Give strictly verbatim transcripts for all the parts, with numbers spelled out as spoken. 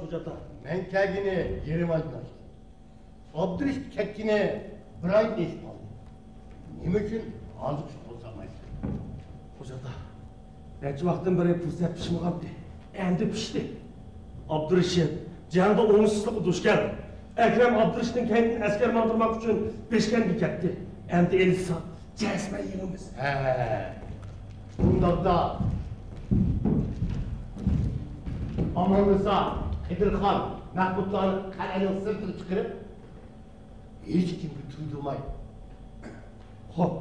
خوجا ئاتا. مەن كەلگىنى يېرىم ئايدىن ئاشتى. ئابدۇرېشىت كەتكىنى بىر ئايدىن ئېشىپ قالدى. نېمە ئۈچۈن ھازىرغىچە قول سالمايسىز؟ خوجا ئاتا، نەچچە ۋاقىتتىن بېرى پۇرسەت پىشمىغانتى. ئەمدى پىشتى. ئابدۇرېشىت جەڭدە ئوڭۇشسىزلىققا دۇچ كەلدى. ئەكرەم ئابدۇرېشىتنىڭ كەينىدىن ئەسكەر ماڭدۇرماق ئۈچۈن بېشكەنگە كەتتى. ئەمدى ئېلىشسا، جەزمەن يېڭىمىز. ھە، ئۇنداقتا ئاماننىسا، قېدىرخان، مەھمۇدلارنى قەلئەنىڭ سىرتىغا چىقىرىپ، ھېچكىمگە تۇيدۇرماي. خوپ.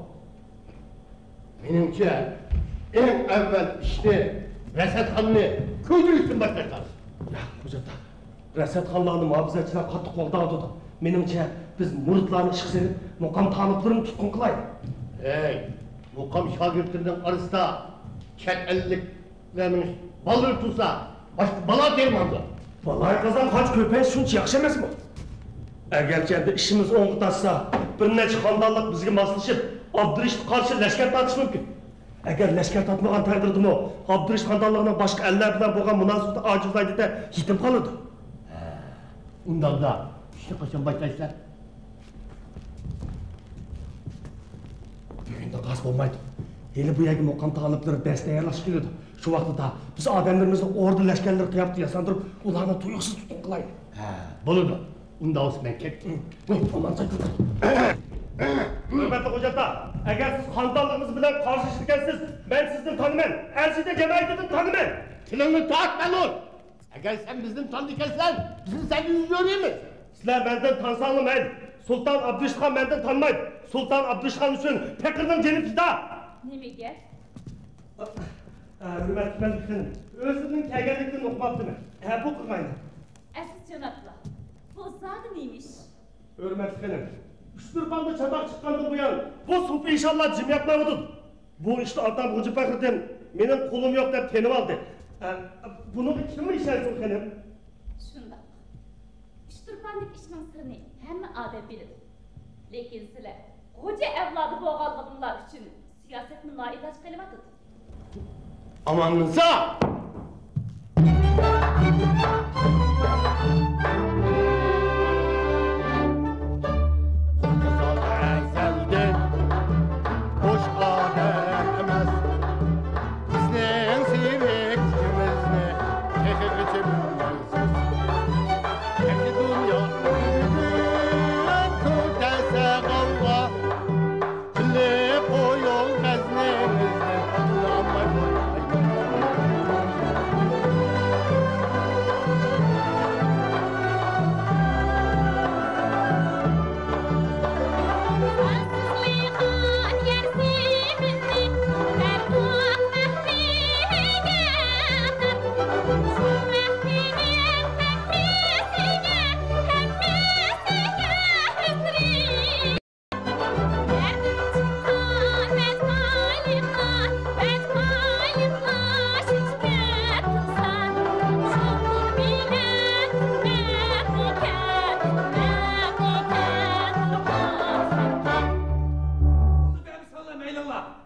مېنىڭچە، ئەڭ ئەۋۋەل ئىشنى، رەسەتخانىنى كۆيدۈرۈشتىن باشلاش لازىم. ياق، خوجا ئاتا. رەسەتخانىلارنى مۇھاپىزەتچىلەر قاتتىق قوغداۋاتىدۇ. مېنىڭچە، بىز مۇرىتلارنى ئىشقا سېلىپ، مۇقام تالىپلىرىنى تۇتقۇن قىلايلى. ھەي، مۇقام شاگىرتلىرىنىڭ ئارىسىدا چەت ئەللىكلەرنىڭ بالىلىرى تۇرسا، باشقا بالا تېرىمامدۇ؟ بالايىقازان قانچە كۆپەيسە، شۇنچە ياخشى ئەمەسمۇ؟ ئەگەرچە ئەمدى ئىشىمىز ئوڭغا تارتسا، بىر نەچچە خانىدانلىق بىزگە ماسلىشىپ، ئابدۇرېشىتقا قارشى لەشكەر تارتىشى مۇمكىن. ئەگەر لەشكەر تارتمىغان تەقدىردىمۇ، ئابدۇرېشىت خانىدانلىقىنىڭ باشقا ئەللەر بىلەن بولغان مۇناسىۋىتى ئاجىزلايدۇ-دە، يېتىم قالىدۇ. ھە، ئۇنداقتا ئىشنى قاچان باشلايسىلەر؟ بۈگۈندىن قالسا بولمايدۇ. ھېلى بۇ يەرگە مۇقام تالىپلىرى دەرس تەييارلاشقا كېلىدۇ. شۇ ۋاقىتتا بىز ئادەملىرىمىزنى ئوردا لەشكەرلىرى قىياپىتىدە ياساندۇرۇپ، ئۇلارنى تۇيۇقسىز تۇتقۇن قىلايلى. ھە، بولىدۇ. ئۇنداق بولسا مەن كەتتىم. ۋاي، ئامان ساكىت. ھۆرمەتلىك خوجا ئاتا، ئەگەر سىز خانىدانلىقىمىز بىلەن قارشىلىشىدىكەنسىز، مەن سىزدىن تانىمەن، ئەرزىدە جەمئىيىتىدىن تانىمەن. تىلىڭنى تارت، مەلۇن! ئەگەر سەن بىزدىن تانىدىكەنسەن، بىز سەندىن يۈز ئۆرۈيمىز. سىلەر مەندىن تانساڭلار مەيلى، سۇلتان ئابدۇرېشىتخان مەندىن تانمايدۇ. سۇلتان ئابدۇرېشىتخان ئۈچۈن پېقىرنىڭ جېنى پىدا. نېمە گەپ؟ ھە، ھۆرمەتلىك مەلىك خېنىم، ئۆزلىرىنىڭ كەلگەنلىكىنى ئۇقماپتىمەن. ئەپۇ قىلغايلا. ئەزىز جانابلار، بۇ زادى نېمە ئىش؟ ھۆرمەتلىك خېنىم، ئۇچتۇرپاندا چاتاق چىققاندىن بۇيان، بۇ سوپى ئىشانلار جىم ياتمايۋاتىدۇ. بۇ ئىشتا ئاتام غوجا پەخرىدىن مېنىڭ قولۇم يوق دەپ تېنىۋالدى. ئە، بۇنىڭغا كىممۇ ئىشەنسۇن، خېنىم؟ شۇنداق. ئۇچتۇرپاندىكى ئىشنىڭ سىرىنى ھەممە ئادەم بىلىدۇ. لېكىن سىلەر غوجا ئەۋلادى بولغانلىقىڭلار ئۈچۈن سىياسەتنى نائىلاج قىلىۋاتىدۇ. ئاماننىسا! ئەزەلدىن بوش ئادەم ئەمەس. بىزنىڭ سېۋىكىمىزنى تېخىغىچە بىلمەيسىز. ئەمدى دۇنيا بۈگۈن تۇر دەسە غالغا. بىللە قويۇڭ غەزنىمىزنى، ئۇنى ئالماي قويمايمىز.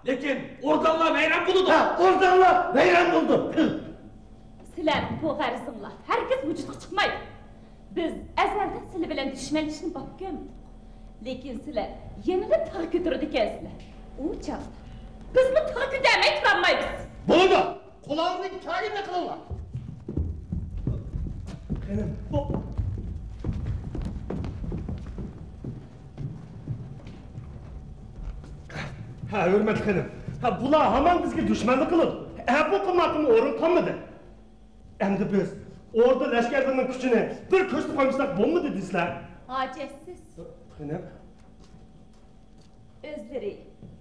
لېكىن ئوردانلار ۋەيران بولىدۇ. ھە، ئوردانلار ۋەيران بولىدۇ. سىلەرنىڭ بۇ غەرىزىڭلار ھەرگىز ۋۇجۇدقا چىقمايدۇ. بىز ئەزەلدىن سىلەر بىلەن دۈشمەنلىشىشنى باب كۆرمىدۇق. لېكىن سىلەر يەنىلا تاغ كۆتۈرىدىكەنسىلەر. ئۇ چاغدا بىزمۇ تاغ كۆتەرمەي تۇرالمايمىز. بولىدۇ. قولىڭىزنى كايىنى قىلىڭلار. خېنىم، بۇ. ھە، ھۆرمەتلىك خېنىم. ھە، بۇلار ھامان بىزگە دۈشمەنلىك قىلىدۇ. ئەپۇ قىلماققىمۇ ئورۇن قالمىدى. ئەمدى بىز ئوردا لەشكەرلىرىنىڭ كۈچىنى بىر كۆزدە قويمىساق بولمىدى دېسىلە. ھاجەتسىز. خېنىم. ئۆزلىرى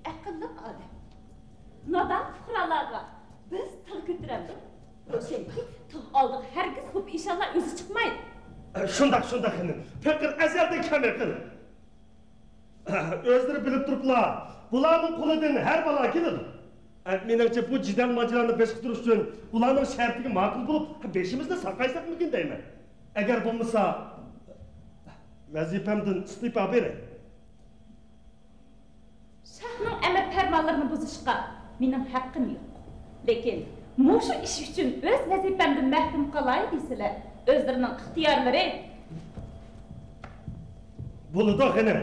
ئەقىللىق ئادەم. نادان پۇقرالارغا بىز تىغ كۆتۈرەمدۇق؟ روشەنكى، تىغ ئالدىغا ھەرگىز خوپ ئىشانلار ئۆزى چىقمايدۇ. شۇنداق، شۇنداق خېنىم. پېقىر ئەزەلدىن كەم ئەقىل. ئۆزلىرى بىلىپ تۇرۇپلا، بۇلارنىڭ قولىدىن ھەر بالا كېلىدۇ. مېنىڭچە، بۇ جېدەل ماجىرانى بېسىقتۇرۇش ئۈچۈن ئۇلارنىڭ شەرتىگە ماقۇل بولۇپ، بېشىمىزنى ساقايساقمىكىن دەيمەن. ئەگەر بولمىسا، ۋەزىپەمدىن ئىستېپا بېرەي. شاھنىڭ ئەمىر پەرمانلىرىنى بۇزۇشقا مېنىڭ ھەققىم يوق. لېكىن مۇشۇ ئىش ئۈچۈن ئۆز ۋەزىپەمدىن مەھرۇم قالاي دېسىلە، ئۆزلىرىنىڭ ئىختىيارلىرى. بولىدۇ، خېنىم.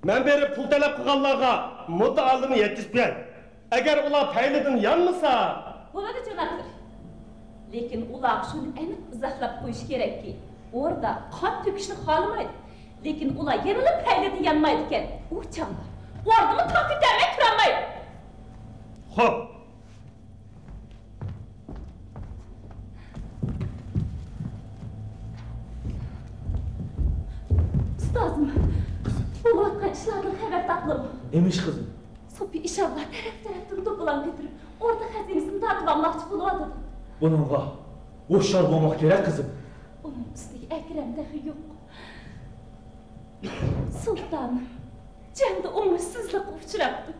مەن بېرىپ پۇل تەلەپ قىلغانلارغا مۇددىئالىرىنى يەتكۈزۈپ بېرەي. ئەگەر ئۇلار پەيلىدىن يانمىسا. بولىدۇ، جانابلىرى. لېكىن ئۇلارغا شۇنى ئېنىق ئىزاھلاپ قويۇش كېرەككى، ئوردا قان تۆكۈشنى خالىمايدۇ. لېكىن ئۇلار يەنىلا پەيلىدىن يانمايدىكەن. ئۇ چاغدا ئوردىمۇ تاق كۆتەرمەي تۇرالمايدۇ. خوپ. ئۇستازىم، بولۇۋاتقان ئىشلاردىن خەۋەر تاپتىمۇ؟ نېمە ئىش، قىزىم؟ سوپى ئىشانلار تەرەپ-تەرەپتىن دوپپىلام كۆتۈرۈپ، ئوردا خەزىنىسىنى تارتىۋالماقچى بولۇۋاتىدۇ. بۇنىڭغا ھوشيار بولماق كېرەك، قىزىم. ئۇنىڭ ئۈستىگە ئەكرەم تېخى يوق. سۇلتانىم، جەڭدە ئوڭۇشسىزلىققا ئۇچراپتۇ.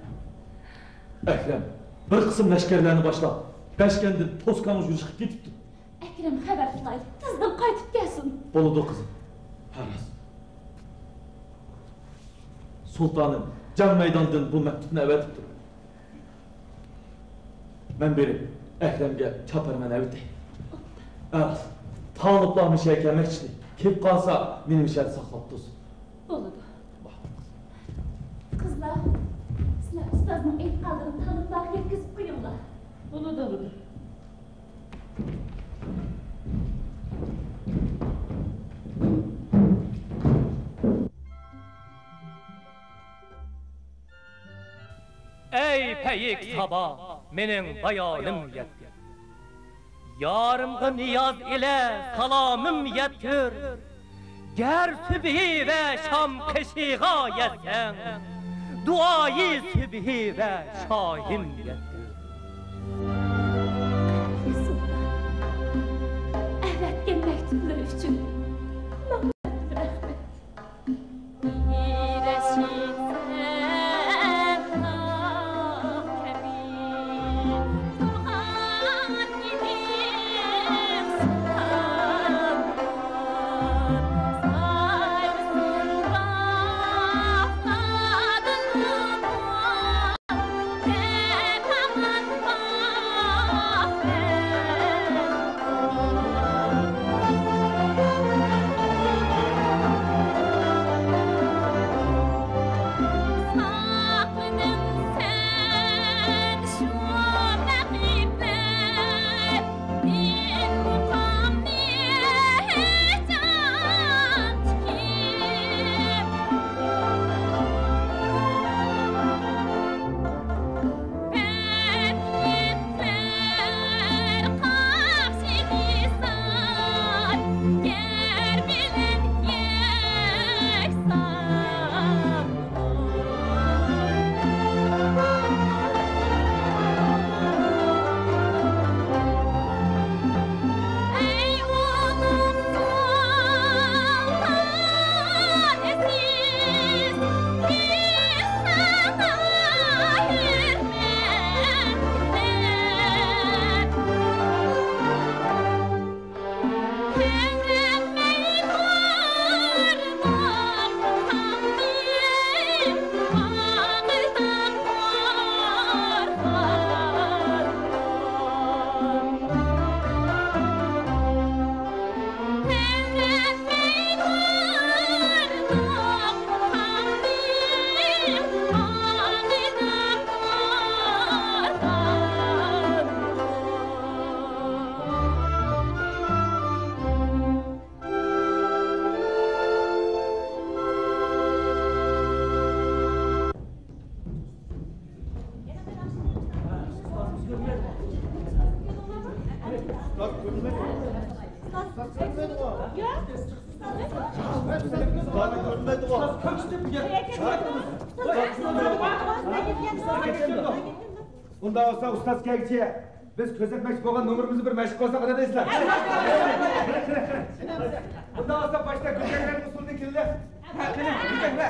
ئەكرەم بىر قىسىم لەشكەرلەرنى باشلاپ، بەشكەندىن توسكانغا يۈرۈش قىلىپ كېتىپتۇ. ئەكرەم خەۋەر قىلاي، تېزدىن قايتىپ كەلسۇن. بولىدۇ، قىزىم. ھە، راست. سۇلتانىم جەڭ مەيدانىدىن بۇ مەكتۇپنى ئەۋەتىپتۇ. مەن بېرىپ ئەكرەمگە چاپارمەن ئەۋېتەي. ئە، تالىپلار مىشەگە كەلمەكچىدى. كېلىپ قالسا، مېنى مىشەدە ساقلاپ تۇرسۇن. بولىدۇ. قىزلار، سىلەر ئۇستازنىڭ ئېيتقانلىرىنى تالىپلارغا يەتكۈزۈپ قويۇڭلار. بولىدۇ، بولىدۇ. ئەي پەيك سابا، مېنىڭ بايانىم يەتتى. يارىمغا نىياز ئىلە سالامىم يەتكۈر. گەر سۈبھى ۋە شام قېشىغا يەتسەڭ، دۇئايى سۈبھى ۋە شاھىم يەتكۈر. ئەۋەتكەن مەكتۇپلىرى ئۈچۈن مىڭ رەھمەت. ئۇنداق بولسا، ئۇستاز كەلگۈچە بىز كۆرسەتمەكچى بولغان نومۇرىمىزنى بىر مەشىق قىلساق، قانداق دەيسىلەر؟ ئۇنداق بولسا، باشتا گۈلچېھرەنىڭ ئۇسسۇلىدىن كېلىلى. ھە، قېنى، گۈلچېھرە.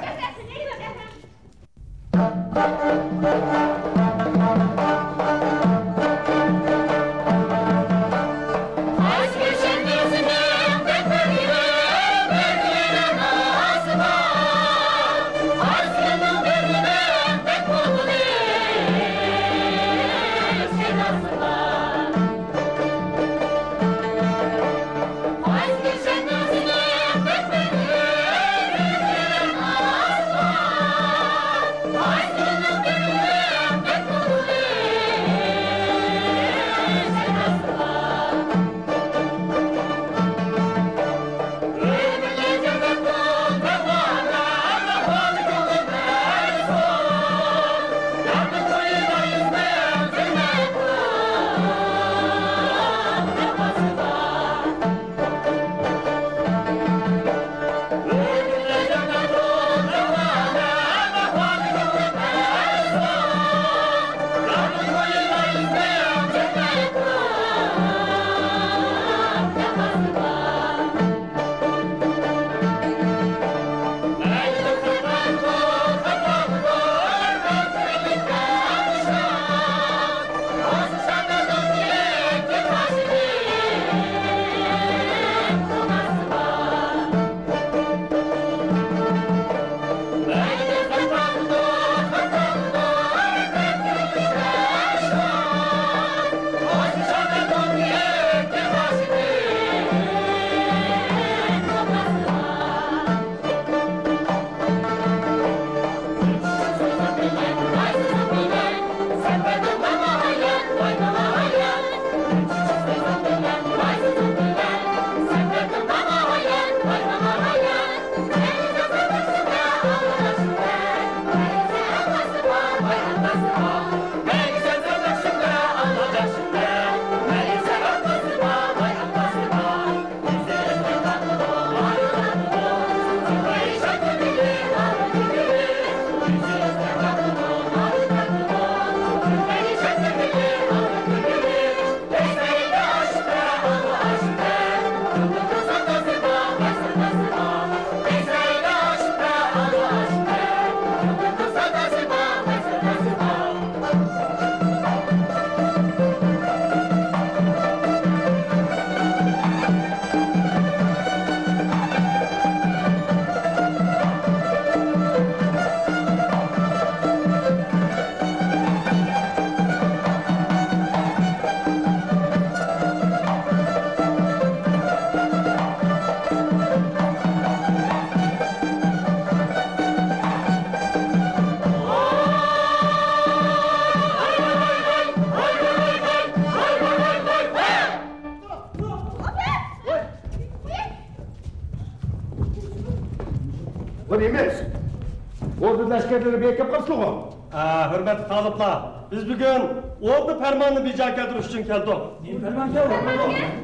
ئوردا لەشكەرلىرى بىر يەككە قاپسىلىغۇ. ئا، ھۆرمەتلىك تالىپلار، بىز بۈگۈن ئوردا پەرمانىنى بىجا كەلتۈرۈش ئۈچۈن كەلدۇق. نېمە پەرمان كەلدى؟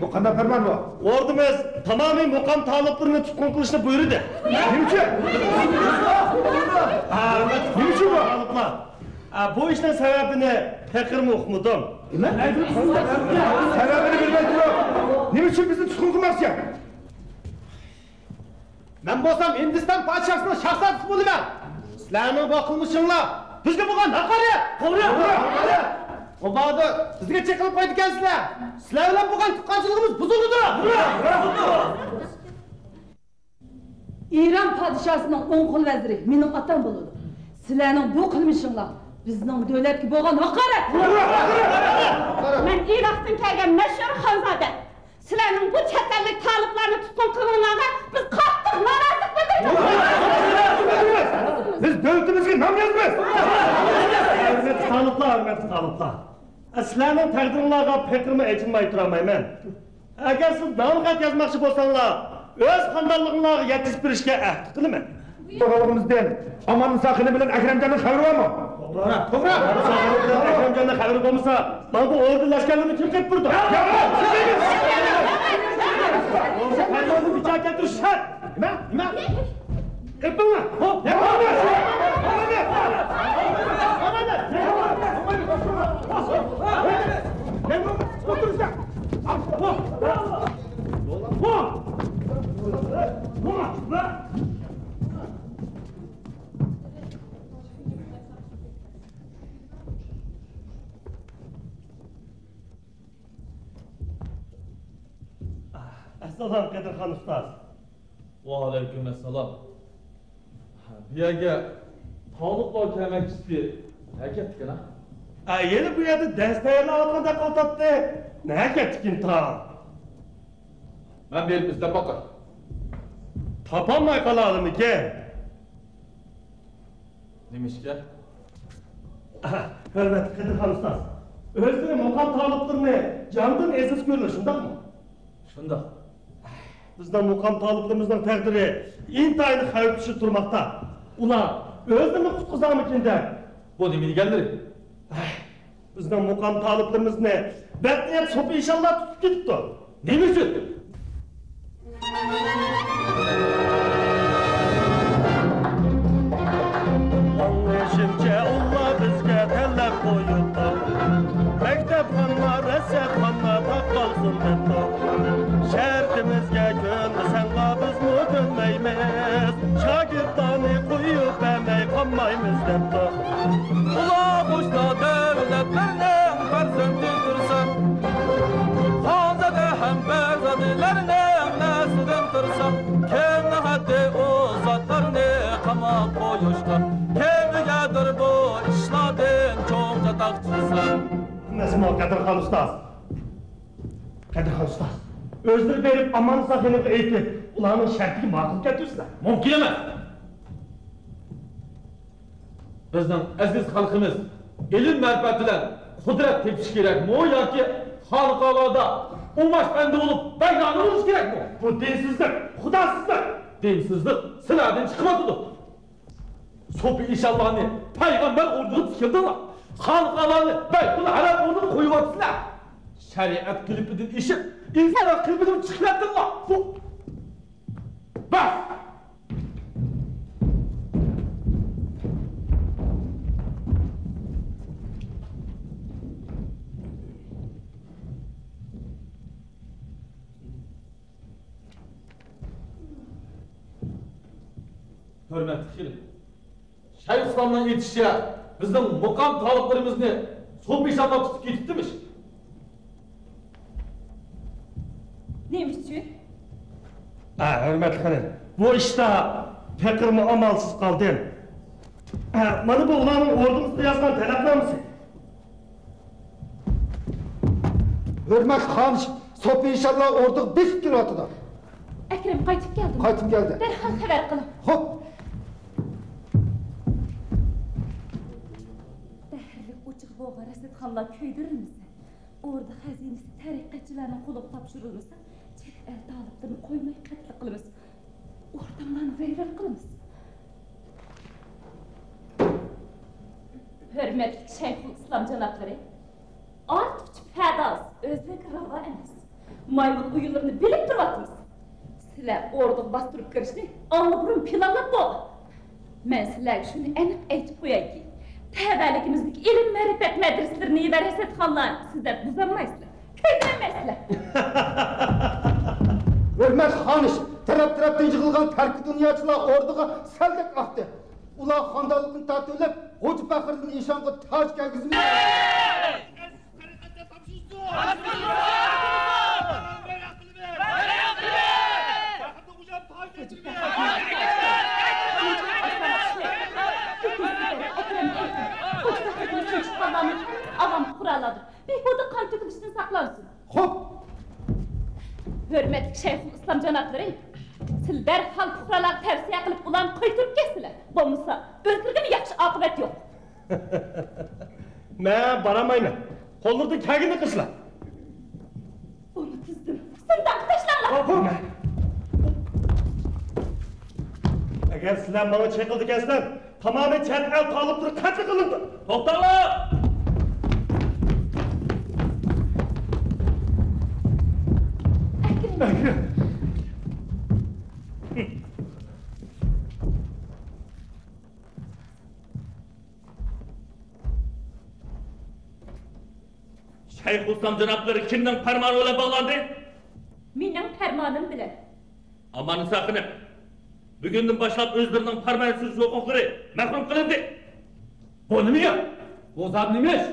بۇ قانداق پەرمان بۇ؟ ئوردىمىز تامامىي مۇقام تالىپلىرىنى تۇتقۇن قىلىشنى بۇيرۇدى. نېمە ئۈچۈن؟ ئا، ھۆرمەتلىك نېمە ئۈچۈن بۇ؟ تالىپلار، ئا، بۇ ئىشنىڭ سەۋەبىنى پېقىرمۇ ئۇقمىدىم. نېمە؟ سەۋەبىنى بىلمەي تۇرۇپ، نېمە ئۈچۈن بىزنى تۇتقۇن قىلماقچى؟ مەن بولسام ھىندىستان پادىشاھسىنىڭ شاھزادىسى بولىمەن. سىلەرنىڭ بۇ قىلمىشىڭلار بىزگە بولغان ھاقارەت. توغرا. ھاقارەت. مۇبادا بىزگە چېقىلىپ قويىدىكەنسىلەر، سىلەر بىلەن بولغان تۇغقانچىلىقىمىز بۇزۇلىدۇ. ئىران پادىشاھسىنىڭ ئوڭ قول ۋەزىرى مېنىڭ ئاتام بولىدۇ. سىلەرنىڭ بۇ قىلمىشىڭلار بىزنىڭ دۆلەتكە بولغان ھاقارەت. مەن ئىراقتىن كەلگەن مەشھۇر خانزادە. سىلەرنىڭ بۇ چەت ئەللىك تالىپلارنى تۇتقۇن قىلغىنىڭلارغا بىز قاتتىق نارازىلىق بىلدۈرىمىز. بىز دۆلىتىمىزگە نام يازىمىز. ھۆرمەتلىك تالىپلار، ھۆرمەتلىك تالىپلار. سىلەرنىڭ تەقدىرىڭلارغا پېقىرمۇ ئېچىنماي تۇرالمايمەن. ئەگەر سىز نامزات يازماقچى بولساڭلار، ئۆز خانىدانلىرىڭلارغا يەتكۈزۈپ بېرىشكە ئەھدى قىلىمەن. بولغانلىقىمىزدىن ئاماننىسا خېنىم بىلەن ئەكرەمجاننىڭ خەۋىرى بارمۇ؟ توغرا، توغرا. ئاماننىسا خېنىم بىلەن ئەكرەمجاننىڭ خەۋىرى بولمىسا، مانا بۇ ئوردا لەشكەرلىرىنى كىم قېپىپ بېرىدۇ؟ ياق، سىز دەيمىز. بولسا پەرماننى بىجا كەلتۈرۈش شەرت. نېمە؟ نېمە؟ قېپىڭلار. ھوپ، ياقىڭلار. ئەسسالام، قەدىرخان ئۇستاز. ۋەئەلەيكۇم ئەسسالام. بۇ يەرگە تالىپلار كەلمەكچىسى نەگە كەتتىكىن ھە؟ ئە، يەنە بۇ يەردە دەرس تەييارلاۋاتقاندەك قىلىۋاتاتتى. نەگە كەتتىكىن تا؟ مەن بېرىپ ئىزدەپ باقاي. تاپالماي قالالىمىكىن؟ نېمىشقا؟ ئەھە، ھۆرمەتلىك قەدىرخان ئۇستاز، ئۆزلىرى مۇقام تالىپلىرىنى جاندىن ئەزىز كۆرىدۇ، شۇنداقمۇ؟ شۇنداق. بىزنىڭ مۇقام تالىپلىرىمىزنىڭ تەقدىرى ئىنتايىن خەۋپ ئىچىدە تۇرماقتا. ئۇلار ئۆزلىرىنى قۇتقۇزارمىكىن دەپ. بۇ نېمە دېگەنلىرى؟ بىزنىڭ مۇقام تالىپلىرىمىزنى بەتنىيەت سوپى ئىشانلار تۇتۇپ كېتىپتۇ. نېمە ئۈچۈن؟ ئاڭلىشىمچە، ئۇلار بىزگە تەلەپ قويۇپتۇ. مەكتەپخانا، رەسەپخانا تاقالسۇن دەپتۇ. شەرتىمىزگە كۆنمىسەڭلار، بىزمۇ كۆنمەيمىز. شاگىرتلارنى قويۇپ بەرمەي قالمايمىز دەپتۇ. ئۇلار قوشنا دۆلەتلەرنىڭ پەرزەنتى تۇرسا، خانزادە ھەم بەگزادىلەرنىڭ نەسلىدىن تۇرسا، كىمنىڭ ھەددى ئۇ زاتلارنى قاماپ قويۇشقا؟ كىمگەدۇر بۇ ئىشلاردىن چوڭ چاتاق چىقسا؟ ھەممىسىمۇ قەدىرخان ئۇستاز. قەدىرخان ئۇستاز، ئۆزلىرى بېرىپ ئاماننىسا خېنىمغا ئېيتىپ، ئۇلارنىڭ شەرتىگە ماقۇل كەلتۈرسىلەر. مۇمكىن ئەمەس. بىزنىڭ ئەزىز خەلقىمىز ئىلىم-مەرىپەت بىلەن قۇدرەت تېپىشى كېرەكمۇ ياكى خانىقالاردا ئۇماش بەندە بولۇپ بەگانە بولۇشى كېرەكمۇ؟ بۇ دىنسىزلىق، خۇداسىزلىق. دىنسىزلىق سىلەردىن چىقىۋاتىدۇ. سوپى ئىشانلارنى پەيغەمبەر ئورنىغا تىكلىدىڭلار. خانىقالارنى بەيتۇل ھەرام ئورنىغا قويۇۋاتىسىلەر. شەرىئەت قېلىپىدىن ئېشىپ، ئىنسانىيەت قېلىپىدىن چىقىۋەتتىڭلار. بۇ، بەس! ھۆرمەتلىك خېنىم، شەيخۇسسالامنىڭ ئېيتىشىچە، بىزنىڭ مۇقام تالىپلىرىمىزنى سوپى ئىشانلار تۇتۇپ كېتىپتىمىش. نېمە ئۈچۈن؟ ھە، ھۆرمەتلىك خېنىم، بۇ ئىشتا پېقىرمۇ ئامالسىز قالدى. ھە، مانا بۇ ئۇلارنىڭ ئوردىمىزغا يازغان تەلەپنامىسى. ھۆرمەتلىك خانىش، سوپى ئىشانلار ئوردىغا بېسىپ كېلىۋاتىدۇ. ئەكرەم قايتىپ كەلدىمۇ؟ قايتىپ كەلدى. دەرھال خەۋەر قىلىڭ. خوپ. دەھرلىك ئوچىقى بولغان رەسىدخانلار كۆيدۈرۈلمىسە، ئوردا خەزىنىسى تەرىقەتچىلەرنىڭ قولىغا تاپشۇرۇلمىسا، چەت ئەل تالىپلىرىنى قويماي قەتل قىلىمىز. ئورداڭلارنى ۋەيران قىلىمىز. ھۆرمەتلىك شەيخۇل ئىسلام جانابلىرى، ئارتۇقچە پەداسىز، ئۆزلۈكى راۋا ئەمەس. مايمۇن ئويۇنلىرىنى بىلىپ تۇرۇۋاتىمىز. سىلەر ئوردىغا باستۇرۇپ كىرىشنى ئاللىبۇرۇن پىلانلاپ بولغان. مەن سىلەرگە شۇنى ئېنىق ئېيتىپ قويايكى، تەۋەلىكىمىزدىكى ئىلىم-مەرىپەت مەدرىسىلىرىنى ۋە رەسەتخانىلارنى سىزلەر بۇزالمايسىلەر، كۆيدۈرەلمەيسىلەر. ھۆرمەتلىك خانىش، تەرەپ-تەرەپتىن يىغىلغان تەركى دۇنياچىلار ئوردىغا سەلدەك ئاقتى. ئۇلار خانىدانلىقنى تارتىۋېلىپ، غوجا پەخرىدىن ئىشانغا تاج كىيگۈزمىدى. ئاغام پۇقرالارنى بىھۇدە قان تۆكۈلۈشتىن ساقلانسۇن. خوپ. ھۆرمەتلىك شەيخۇل ئىسلام جانابلىرى، سىلەر دەرھال پۇقرالارغا تەۋسىيە قىلىپ، ئۇلارنى قايتۇرۇپ كەتسىلەر. بولمىسا، ئۆزلىرىگىمۇ ياخشى ئاقىۋەت يوق. مەن بارالمايمەن. قوللىرىدىن كەلگىنىنى قىلسىلا. بۇنى تىزدىن زىندانغا تاشلاڭلار. ئەگەر سىلەر ماڭا چېقىلىدىكەنسىلەر، تامامەن چەت ئەل تالىپلىرى قەتل قىلىنىدۇ. توختاڭلار! ئەكرەم! شەيخۇلئىسلام جانابلىرى كىمنىڭ پەرمانى بىلەن باغلاندى؟ مېنىڭ پەرمانىم بىلەن. ئاماننىسا خېنىم، بۈگۈندىن باشلاپ ئۆزلىرىنىڭ پەرمان سۈرۈش ھوقۇقلىرى مەھرۇم قىلىندى. بۇ نېمە گەپ؟ بۇ زادى نېمە ئىش؟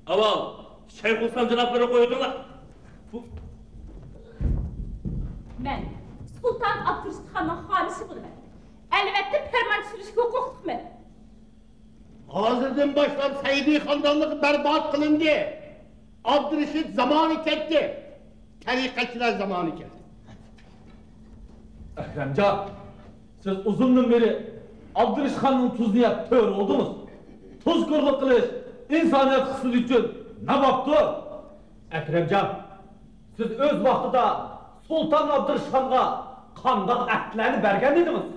ئاۋۋال شەيخۇلئىسلام جانابلىرىنى قويۇۋېتىڭلار. بۇ مەن سۇلتان ئابدۇرېشىت خاننىڭ خانىشى بولىمەن. ئەلۋەتتە، پەرمان چۈشۈرۈشكە ھوقۇقلۇقمەن. ھازىردىن باشلاپ سەئىدى خاندانلىقى بەربات قىلىندى. ئابدۇرېشىت زامانى كەتتى. تەرىقەتچىلەر زامانى كەلدى. ئەكرەمجان، سىز ئۇزۇندىن بېرى ئابدۇرېشىت خاننىڭ تۇزىنى يەپ تۆرە بولدىڭىز. تۇزكورلۇق قىلىش ئىنسانىيەت خىسلىتى ئۈچۈن نابابتۇر. ئەكرەمجان، سىز ئۆز ۋاقتىدا سۇلتان ئابدۇرېشىت خانغا قانداق ئەھدلەرنى بەرگەن ئىدىڭىز؟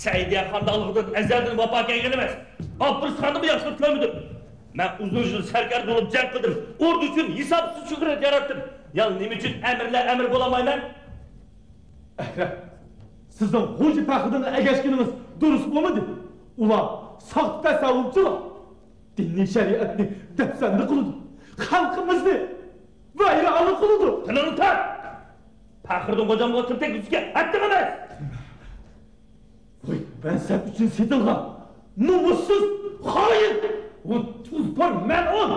سەئىدىيە خاندانلىقىدىن ئەزەلدىن ۋاپا كەلگەن ئەمەس. ئابدۇرېشىت خاننىمۇ ياخشىلىق كۆرمىدىم. مەن ئۇزۇن يىل سەركەردە بولۇپ جەڭ قىلدىم. ئوردا ئۈچۈن ھېسابسىز شۆھرەت ياراتتىم. يا نېمە ئۈچۈن ئەمىرلەر ئەمىر بولالمايمەن؟ ئەكرەم، سىزنىڭ غوجا پەخرىدىنغا ئەگەشكىنىڭىز دۇرۇس بولمىدى. ئۇلار ساختا تەسەۋۋۇپچىلار. دىننى، شەرىئەتنى دەپسەندە قىلىدۇ. خەلقىمىزنى ۋەيرانە قىلىدۇ. تىلىڭنى تارت! پەخرىدىن غوجامغا تىل تەگكۈزۈشكە ھەددىڭ ئەمەس! ۋاي، مەنسەپ ئۈچۈن سېتىلغان نومۇسسىز خائىن! ئۇ تۇزكور مەلئۇن!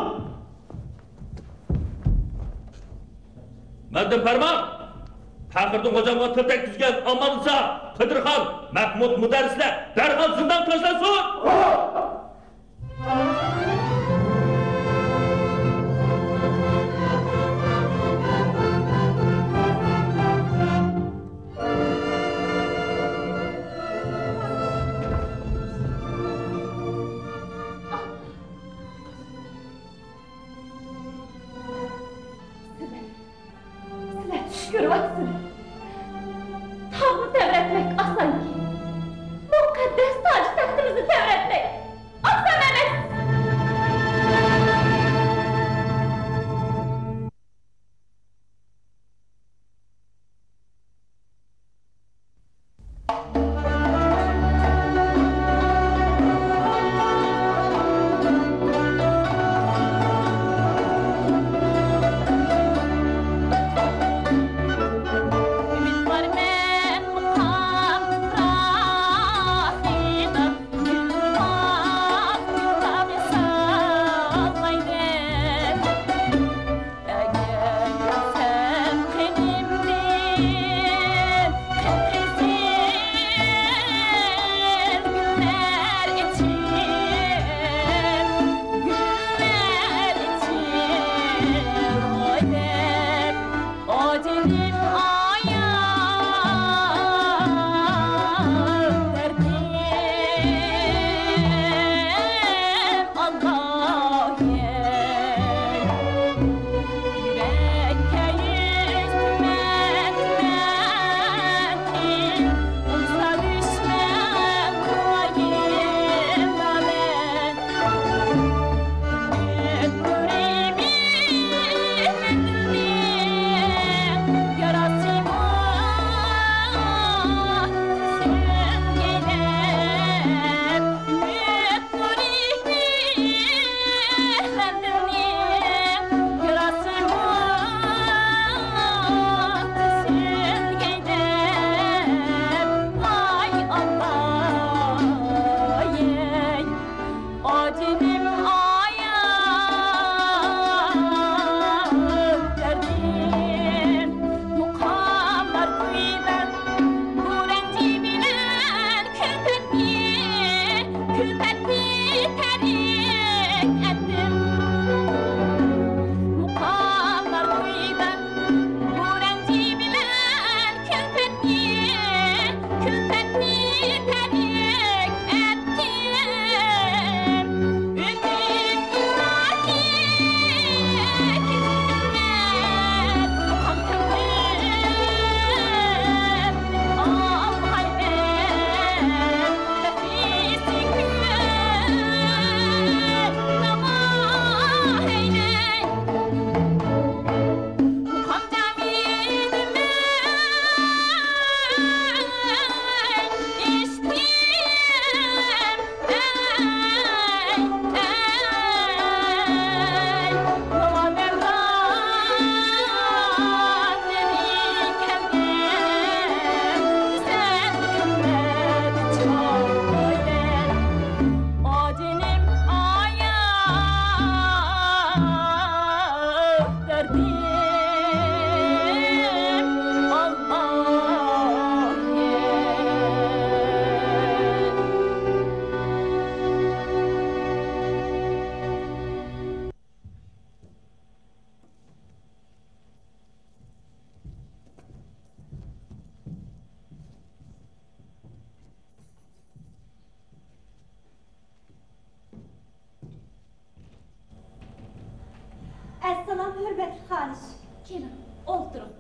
مەندىن پەرمان! پەخرىدىن غوجامغا تىل تەگكۈزگەن ئاماننىسا، قىدىرخان، مەھمۇد مۇدەررىسلەر دەرھال زىندانغا تاشلانسۇن! سىلەر، سىلەر چۈش كۆرۈۋاتىسىلەر. تاغنى تەۋرەتمەك ئاسانكى، مۇقەددەس تاج تەختىمىزنى تەۋرەتمەك ئاسان ئەمەس. كۈلپەتنى تەرك ئەتتىم. مۇقاملار بويىدا گۈرەنجى بىلەن كۈلپەتنى، كۈلپەتنى تەرك ئەتتىم. ئۈمىد ئىلاھىي كېچىلەر، مۇقام كۆڭلۈم ئالمايمەن. ئەسسالام، ھۆرمەتلىك خانىش. كېلىڭ، ئولتۇرۇڭ.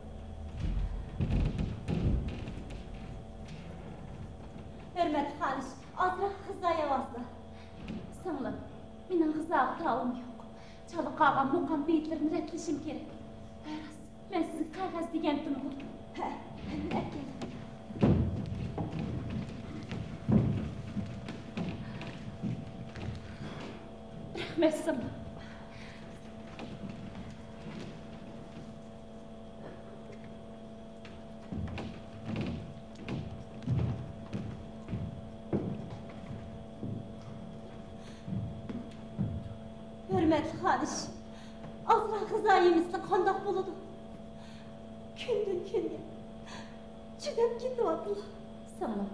ھۆرمەتلىك خانىش، ئازراق غىزا يەۋالسىلا. سىڭلىم، مېنىڭ غىزاغا تاۋۇم يوق. چالا قالغان مۇقام بېيىتلىرىنى رەتلىشىم كېرەك. ھە، راست، مەن سىزگە قەغەز دېگەنتىمغۇ. ھە، ھە، ئەكەل. رەھمەت سىڭلىم. ھۆرمەتلىك خانىش، ئازراق غىزا يېمىسىلا قانداق بولىدۇ؟ كۈندىن-كۈنگە چۈدەپ كېتىۋاتىلا. سىڭلىم،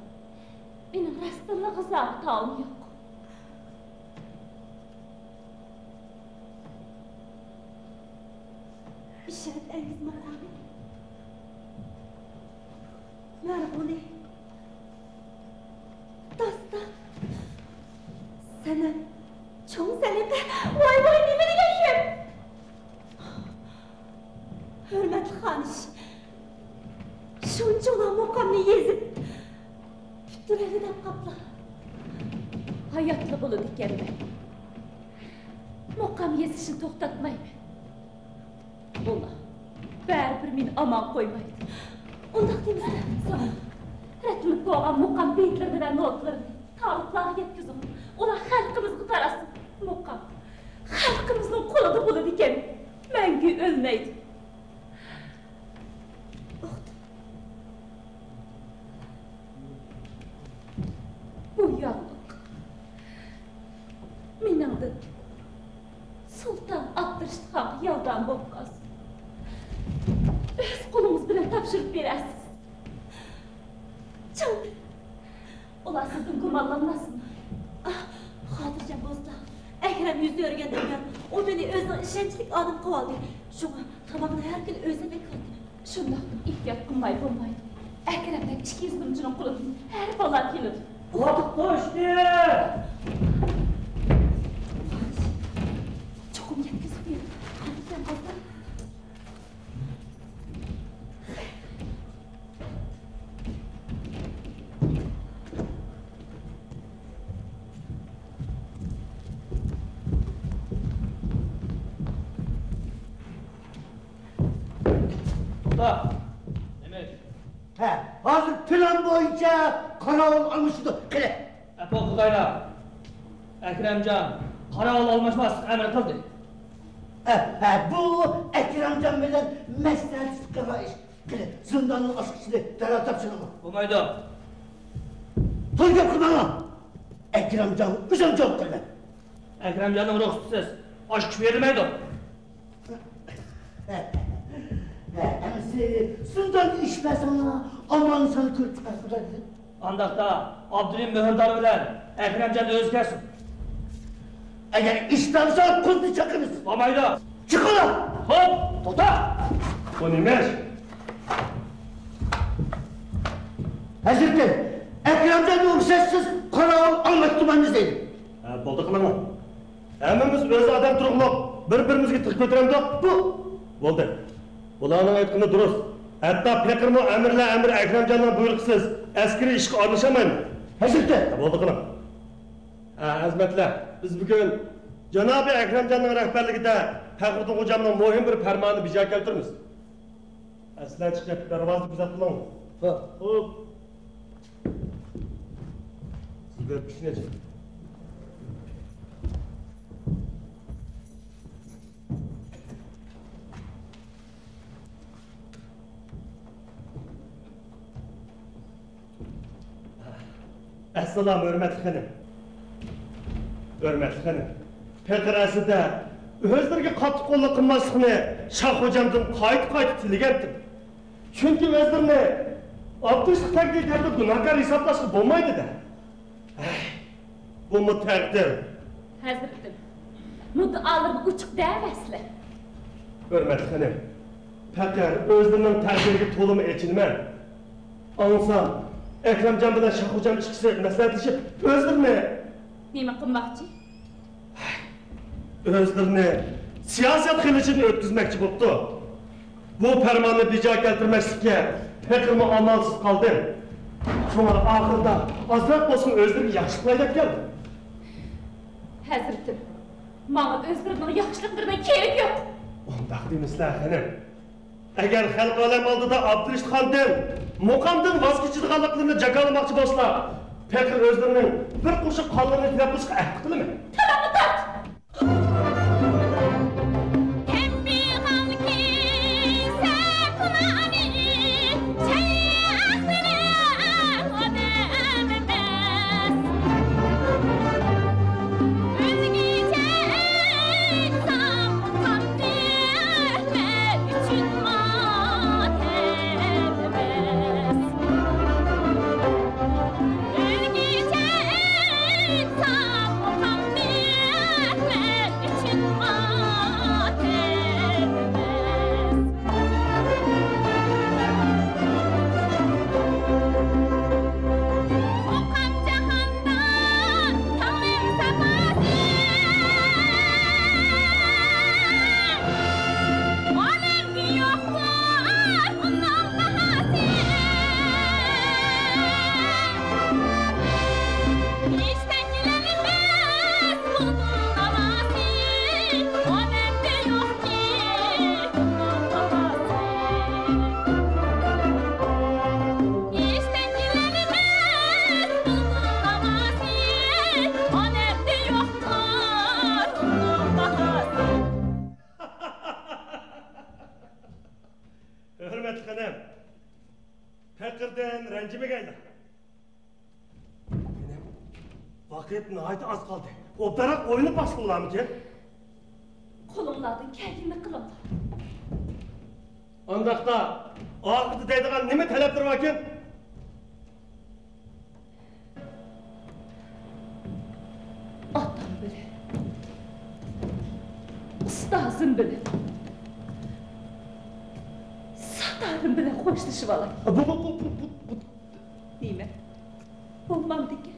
مېنىڭ راستتىنلا غىزاغا تاۋۇم يوق. ئىشرەت ئەنگىز مۇقامى. مەرغۇلى. داستان. سەنەم. چوڭ سەلىقە. ۋاي، ۋاي، نېمە دېگەن گەپ؟ ھۆرمەتلىك خانىش، شۇنچىۋالا مۇقامنى يېزىپ، پۈتتۈرەيلى دەپ قاپلا. ھاياتلا بولىدىكەنمەن. مۇقام يېزىشنى توختاتمايمەن. ئۇلار بەرىبىر مېنى ئامان قويمايدۇ. ئۇنداق دېمىسىلە. ساڭا رەتلىنىپ بولغان مۇقام بېيىتلىرىنى ۋە نوتىلىرىنى تالىپلارغا يەتكۈزۈڭ. ئۇلار خەلقىمىزگە تاراتسۇن. مۇقام خەلقىمىزنىڭ قولىدا بولىدىكەن، مەڭگۈ ئۆلمەيدۇ. ئۇقتۇم. بۇ ياغلىق مېنىڭدىن سۇلتان ئابدۇرىشىت خانغا ياردەم بولۇپ قالسۇن. ئۆز قولىڭىز بىلەن تاپشۇرۇپ بېرەرسىز. جان. ئۇلار سىزدىن گۇمانلانماسمۇ؟ ئاھ، خاتىرجەم بولسىلا. ئەكرەم يۈز كۆرگەندىن بۇيان ئۇ مېنى ئۆزىنىڭ ئىشەنچلىك ئادىمى قىلىۋالدى. شۇڭا تاماقنى ھەر كۈنى ئۆزۈم ئەكېلىۋاتىمەن. شۇنداقتىمۇ ئېھتىيات قىلماي بولمايدۇ. ئەكرەمدەك ئىككى زۇلۇمچىنىڭ قولىدىن ھەر بالا كېلىدۇ. ۋاقىت توشتى! چوقۇم يەتكۈزۈپ بېرىڭ. خاتىرجەم بولسىلا. توختا! نېمە ئىش؟ ھە، ھازىر پىلان بويىچە قاراۋۇل ئالمىشىدۇ. قېنى! ئەپۇ قىلغايلا. ئەكرەمجان قاراۋۇل ئالماشماسلىققا ئەمىر قىلدى. ھە، ھە، بۇ ئەكرەمجان بىلەن مەسلىھەتلىشىپ قىلغان ئىش. قېنى، زىنداننىڭ ئاچقۇچىنى دەرھال تاپشۇرۇڭلار. بولمايدۇ. تولا گەپ قىلماڭلار. ئەكرەمجانغا ئۆزۈم جاۋاب قىلىمەن. ئەكرەمجاننىڭ رۇخسىتىسىز ئاچقۇچ بېرىلمەيدۇ. ھە، ئەمىسە زىنداندا ئىش بەرسەڭلار، ئامان سان كۆرۈپ چىقارسىلەر دېدىم. ئانداقتا ئابدۇرېھىم مۆھۈردار بىلەن ئەكرەمجان ئۆزى كەلسۇن. ئەگەر ئىشتانسا قۇزنى چاقىرىسىز. بولمايدۇ. چىقىڭلار! خوپ! توختا! بۇ نېمە ئىش؟ ھەزرىتىم، ئەكرەمجان رۇخسەتسىز قاراۋۇل ئالماس تۇرمايمىز دەيدۇ. ھە، بولدى قىلىڭلار. ھەممىمىز ئۆز ئادەم تۇرۇقلۇق، بىر-بىرىمىزگە تىغ كۆتۈرەمدۇق؟ بۇ. بولدى. بۇلارنىڭ ئېيتقىنى دۇرۇس. ھەتتا پېقىرمۇ ئەمىرلەر ئەمىرى ئەكرەمجاننىڭ بۇيرۇقىسىز ئەسكىرىي ئىشقا ئارىلىشالمايمۇ. ھەزرىتى! ھە، بولدى قىلىڭ. ھە، ئەزىمەتلەر، بىز بۈگۈن جانابى ئەكرەمجاننىڭ رەھبەرلىكىدە پەخرىدىن خوجامنىڭ مۇھىم بىر پەرمانىنى بىجا كەلتۈرىمىز. ئەسلى چىقىپ دەرۋازىنى كۆزەت قىلىڭ. ھە. خوپ. سىز بېرىپ كىشىنى ئېچىڭ. ئەسسالام، ھۆرمەتلىك خېنىم. ھۆرمەتلىك خېنىم، پېقىر ئەسلىدە ئۆزلىرىگە قاتتىق قوللۇق قىلماسلىقنى شاھ خوجامدىن قايتا-قايتا تىلىگەنتىم. چۈنكى ئۆزلىرىنى ئابدۇرېشىت تەقدىرى تەرىپىدىن گۇناھكار ھېسابلاشقا بولمايدۇ-دە. ھەي، بۇمۇ تەقدىر. ھەزرىتىم، مۇددىئالىرىنى ئوچۇق دەۋەرسىلە. ھۆرمەتلىك خېنىم، پەقەت ئۆزلىرىنىڭ تەقدىرىگە تولىمۇ ئېچىنىمەن. ئاڭلىسام، ئەكرەمجان بىلەن شاھ خوجام ئىككىسى مەسلىھەتلىشىپ، ئۆزلىرىنى نېمە قىلماقچى؟ ئۆزلىرىنى سىياسەت خىلىچىدىن ئۆتكۈزمەكچى بوپتۇ. بۇ پەرماننى بىجا كەلتۈرمەسلىككە پېقىرمۇ ئامالسىز قالدىم. شۇڭا ئاخىرىدا ئازراق بولسىمۇ ئۆزلىرىگە ياخشىلىق قىلاي دەپ كەلدىم. ھەزرىتىم، ماڭا ئۆزلىرىنىڭ ياخشىلىقلىرىنىڭ كېرىكى يوق. ئۇنداق دېمىسىلە، خېنىم. ئەگەر خەلقى ئالەم ئالدىدا ئابدۇرېشىت خاندىن، مۇقامدىن ۋاز كېچىدىغانلىقلىرىنى جاكارلىماقچى بولسىلا، پېقىر ئۆزلىرىنىڭ بىر قوشۇق قانلىرىنى تىلەپ قويۇشقا ئەھدى قىلىمەن. تىلىڭنى تارت! ھۆرمەتلىك خېنىم، پېقىردىن رەنجىمىگەيلا. خېنىم، ۋاقىت ناھايىتى ئاز قالدى. ئوبدانراق ئويۇننى باشلىساق بولامىكىن؟ قولۇڭلاردىن كەلگىنىنى قىلىڭلار. ئانداقتا ئاخىرىدا دەيدىغان نېمە تەلەپلىرى باركىن؟ ئاتام بىلەن، ئۇستازىم بىلەن، ساتارىم بىلەن خوشلىشىۋالاي. بۇ، بۇ، بۇ، بۇ، بۇ، بۇ. نېمە؟ بولمامدىكىن؟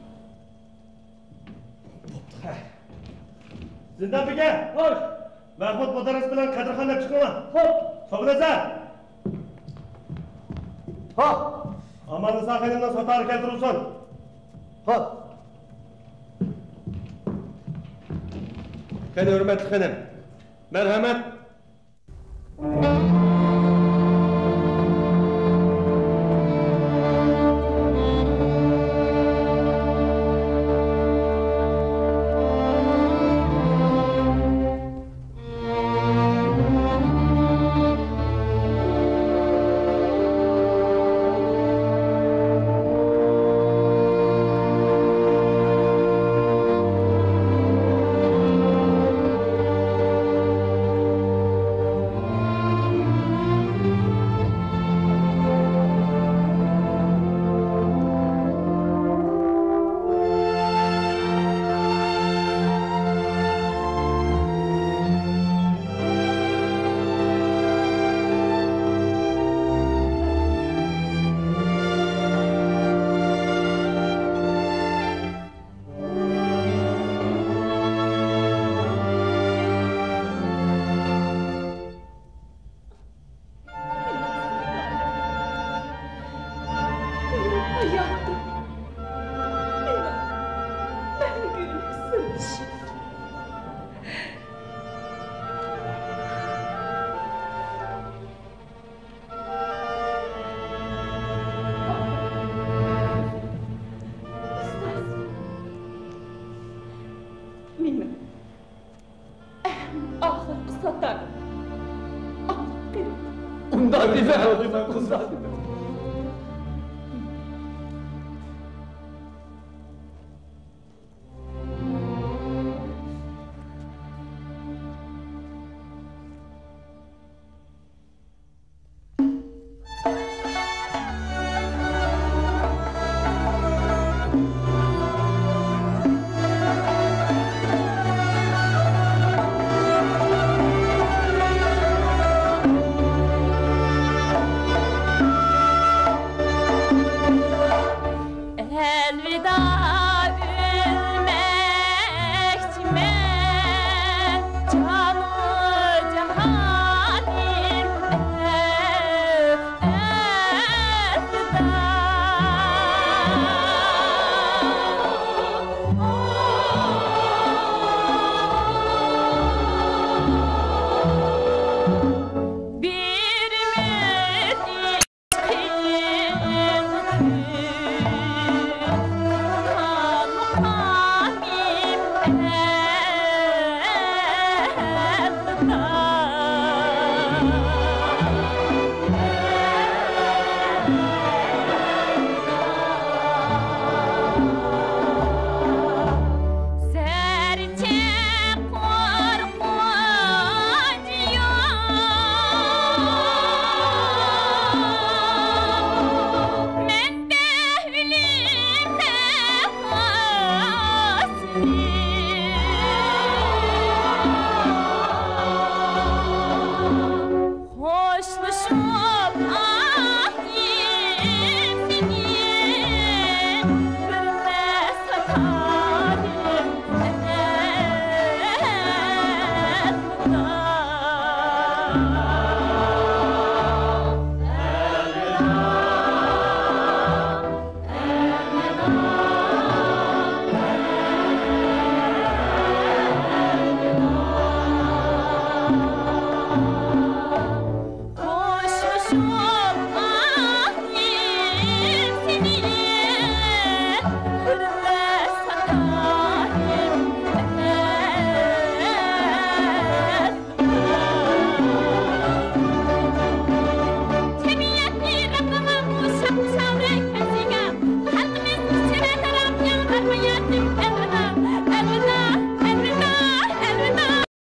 بوپتۇ، ھە. زىندان بېگى! خوش! مەھمۇد مۇدەررىس بىلەن قەدىرخان ئېلىپ چىقىڭلار. خوپ! سوبۇرنىسا! خوپ! ئاماننىسا خېنىمنىڭ ساتارى كەلتۈرۈلسۇن. خوپ! قېنى، ھۆرمەتلىك خېنىم، مەرھەمەت! ئەلۋىدا، ئۆلمەكچىمەن جانۇ جاھانىم، ئەلۋىدا. بىر مىنۇت خوشلىشىپ ئاخىرىم سېنى بىرلە ساتارىم ئەلۋىدا. تەبىئەتنى رەڭلىمە بۇ شاخ-شۇخلۇق كەنزىگە، خەلقىمىز ئىچىدە تەرەپ ياڭرار ھاياتىم ئەلۋىدا، ئەلۋىدا، ئەلۋىدا، ئەلۋىدا،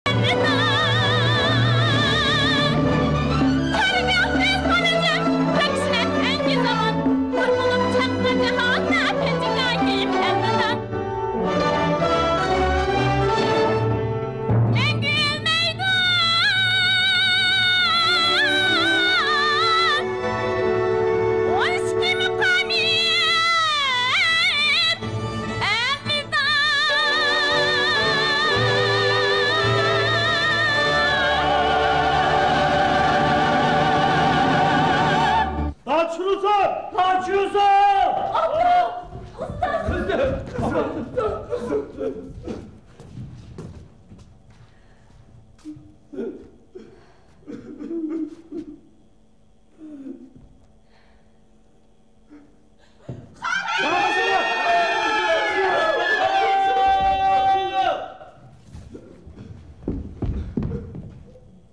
ئەلۋىدا. تارىخ ئۆز قولىچە، تەكشىلەپ ئەنگى زامان، بۇرمىلىق چاقنار جاھاندا كەنزىگە كىيىپ ئەلۋىدا. مەڭگۈ ئۆلمەيدۇ ئون ئىككى مۇقامىم ئەلۋىدا. تاج رۇسۇل! تاج رۇسۇل! ئاپا! ئۇستاز! قىزىم! قىزىم!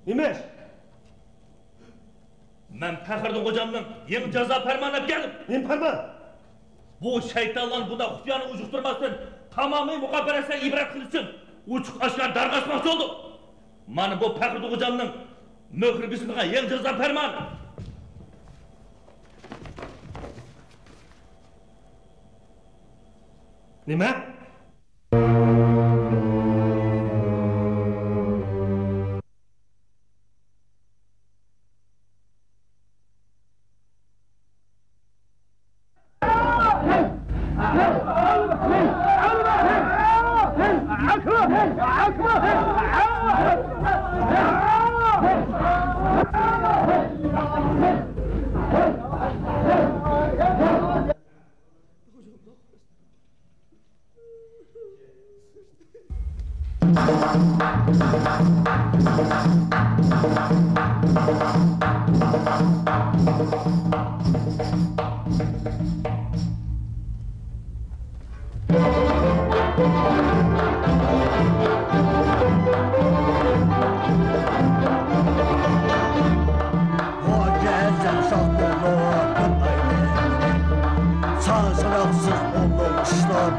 نېمە ئىش؟ مەن پەخرىدىن غوجامنىڭ يېڭى جازا پەرمانى ئەپ كەلدىم. نېمە پەرمان؟ بۇ شەيتانلارنى بۇنداق خۇپىيانە ئۇجۇقتۇرماستىن، تامامىي مۇخبىرەتلەرگە ئىبرەت قىلىش ئۈچۈن ئوچۇق-ئاشكارا دەرغا ئاسماقچى بولدۇم. مانا بۇ پەخرىدىن غوجامنىڭ مۆھۈر بېسىلغان يېڭى جازا پەرمانى. نېمە؟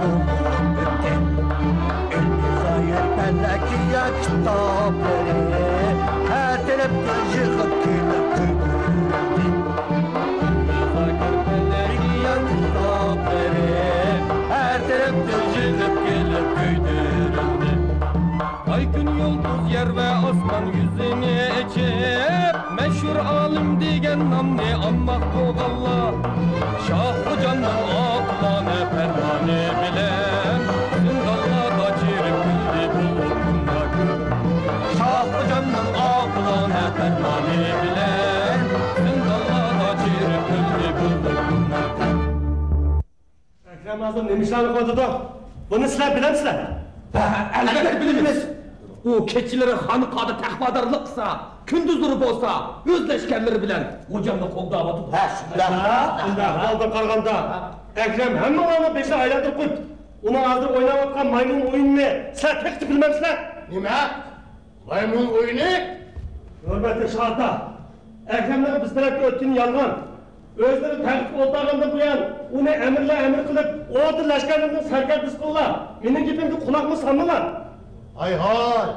ئۆتكەن ئىلمىي غايەت پەلەكىيە كىتابلىرى ھەر تەرەپتىن يىغىپ كېلىپ كۆيدۈرۈلدى. ئىلمىي غايەت پەلەكىيە كىتابلىرى ھەر تەرەپتىن يىغىپ كېلىپ كۆيدۈرۈلدى. ئاي، كۈن، يۇلتۇز، يەر ۋە ئاسمان يۈزىنى ئېچىپ، مەشھۇر ئالىم دېگەن نامنى ئالماق بولغانلار، شاھ خوجامنىڭ ئاقىلانە پەرمانى بىلەن زىندانلاردا چىرىپ كۈلدى بولۇپ بۇنداق كۈن. شاھ خوجامنىڭ ئاقىلانە پەرمانى بىلەن زىندانلاردا چىرىپ كۈلدى بولۇپ بۇنداق كۈن. ئەكرەم ھازىر نېمە ئىشلارنى قىلىۋاتىدۇ؟ بۇنى سىلەر بىلەمسىلەر؟ ھە، ئەلۋەتتە بىلىمىز. ئۇ كېچىلىرى خانقادا تەقۋادارلىق قىلسا، كۈندۈزلىرى بولسا ئۆز لەشكەرلىرى بىلەن خوجامنى قوغداۋاتىدۇ. ھە، شۇنداق. بۇنداق ئەھۋالدىن قارىغاندا، ئەكرەم ھەممىڭلارنىڭ بېشىنى ئايلاندۇرۇپ قويۇپتۇ. ئۇنىڭ ھازىر ئويناۋاتقان مايمۇن ئويۇنىنى سىلەر تېخىچە بىلمەمسىلەر؟ نېمە؟ مايمۇن ئويۇنى؟ ھۆرمەتلىك شاھ ئاتا، ئەكرەمنىڭ بىز تەرەپكە ئۆتكىنى يالغان. ئۆزلىرى تەختكە ئولتۇرغاندىن بۇيان، ئۇنى ئەمىرلەر ئەمىر قىلىپ، ئوردا لەشكەرلىرىنىڭ سەركەردىسى قىلغان. مېنىڭ گېپىمگە قۇلاقمۇ سالمىغان. ھاي ھاي!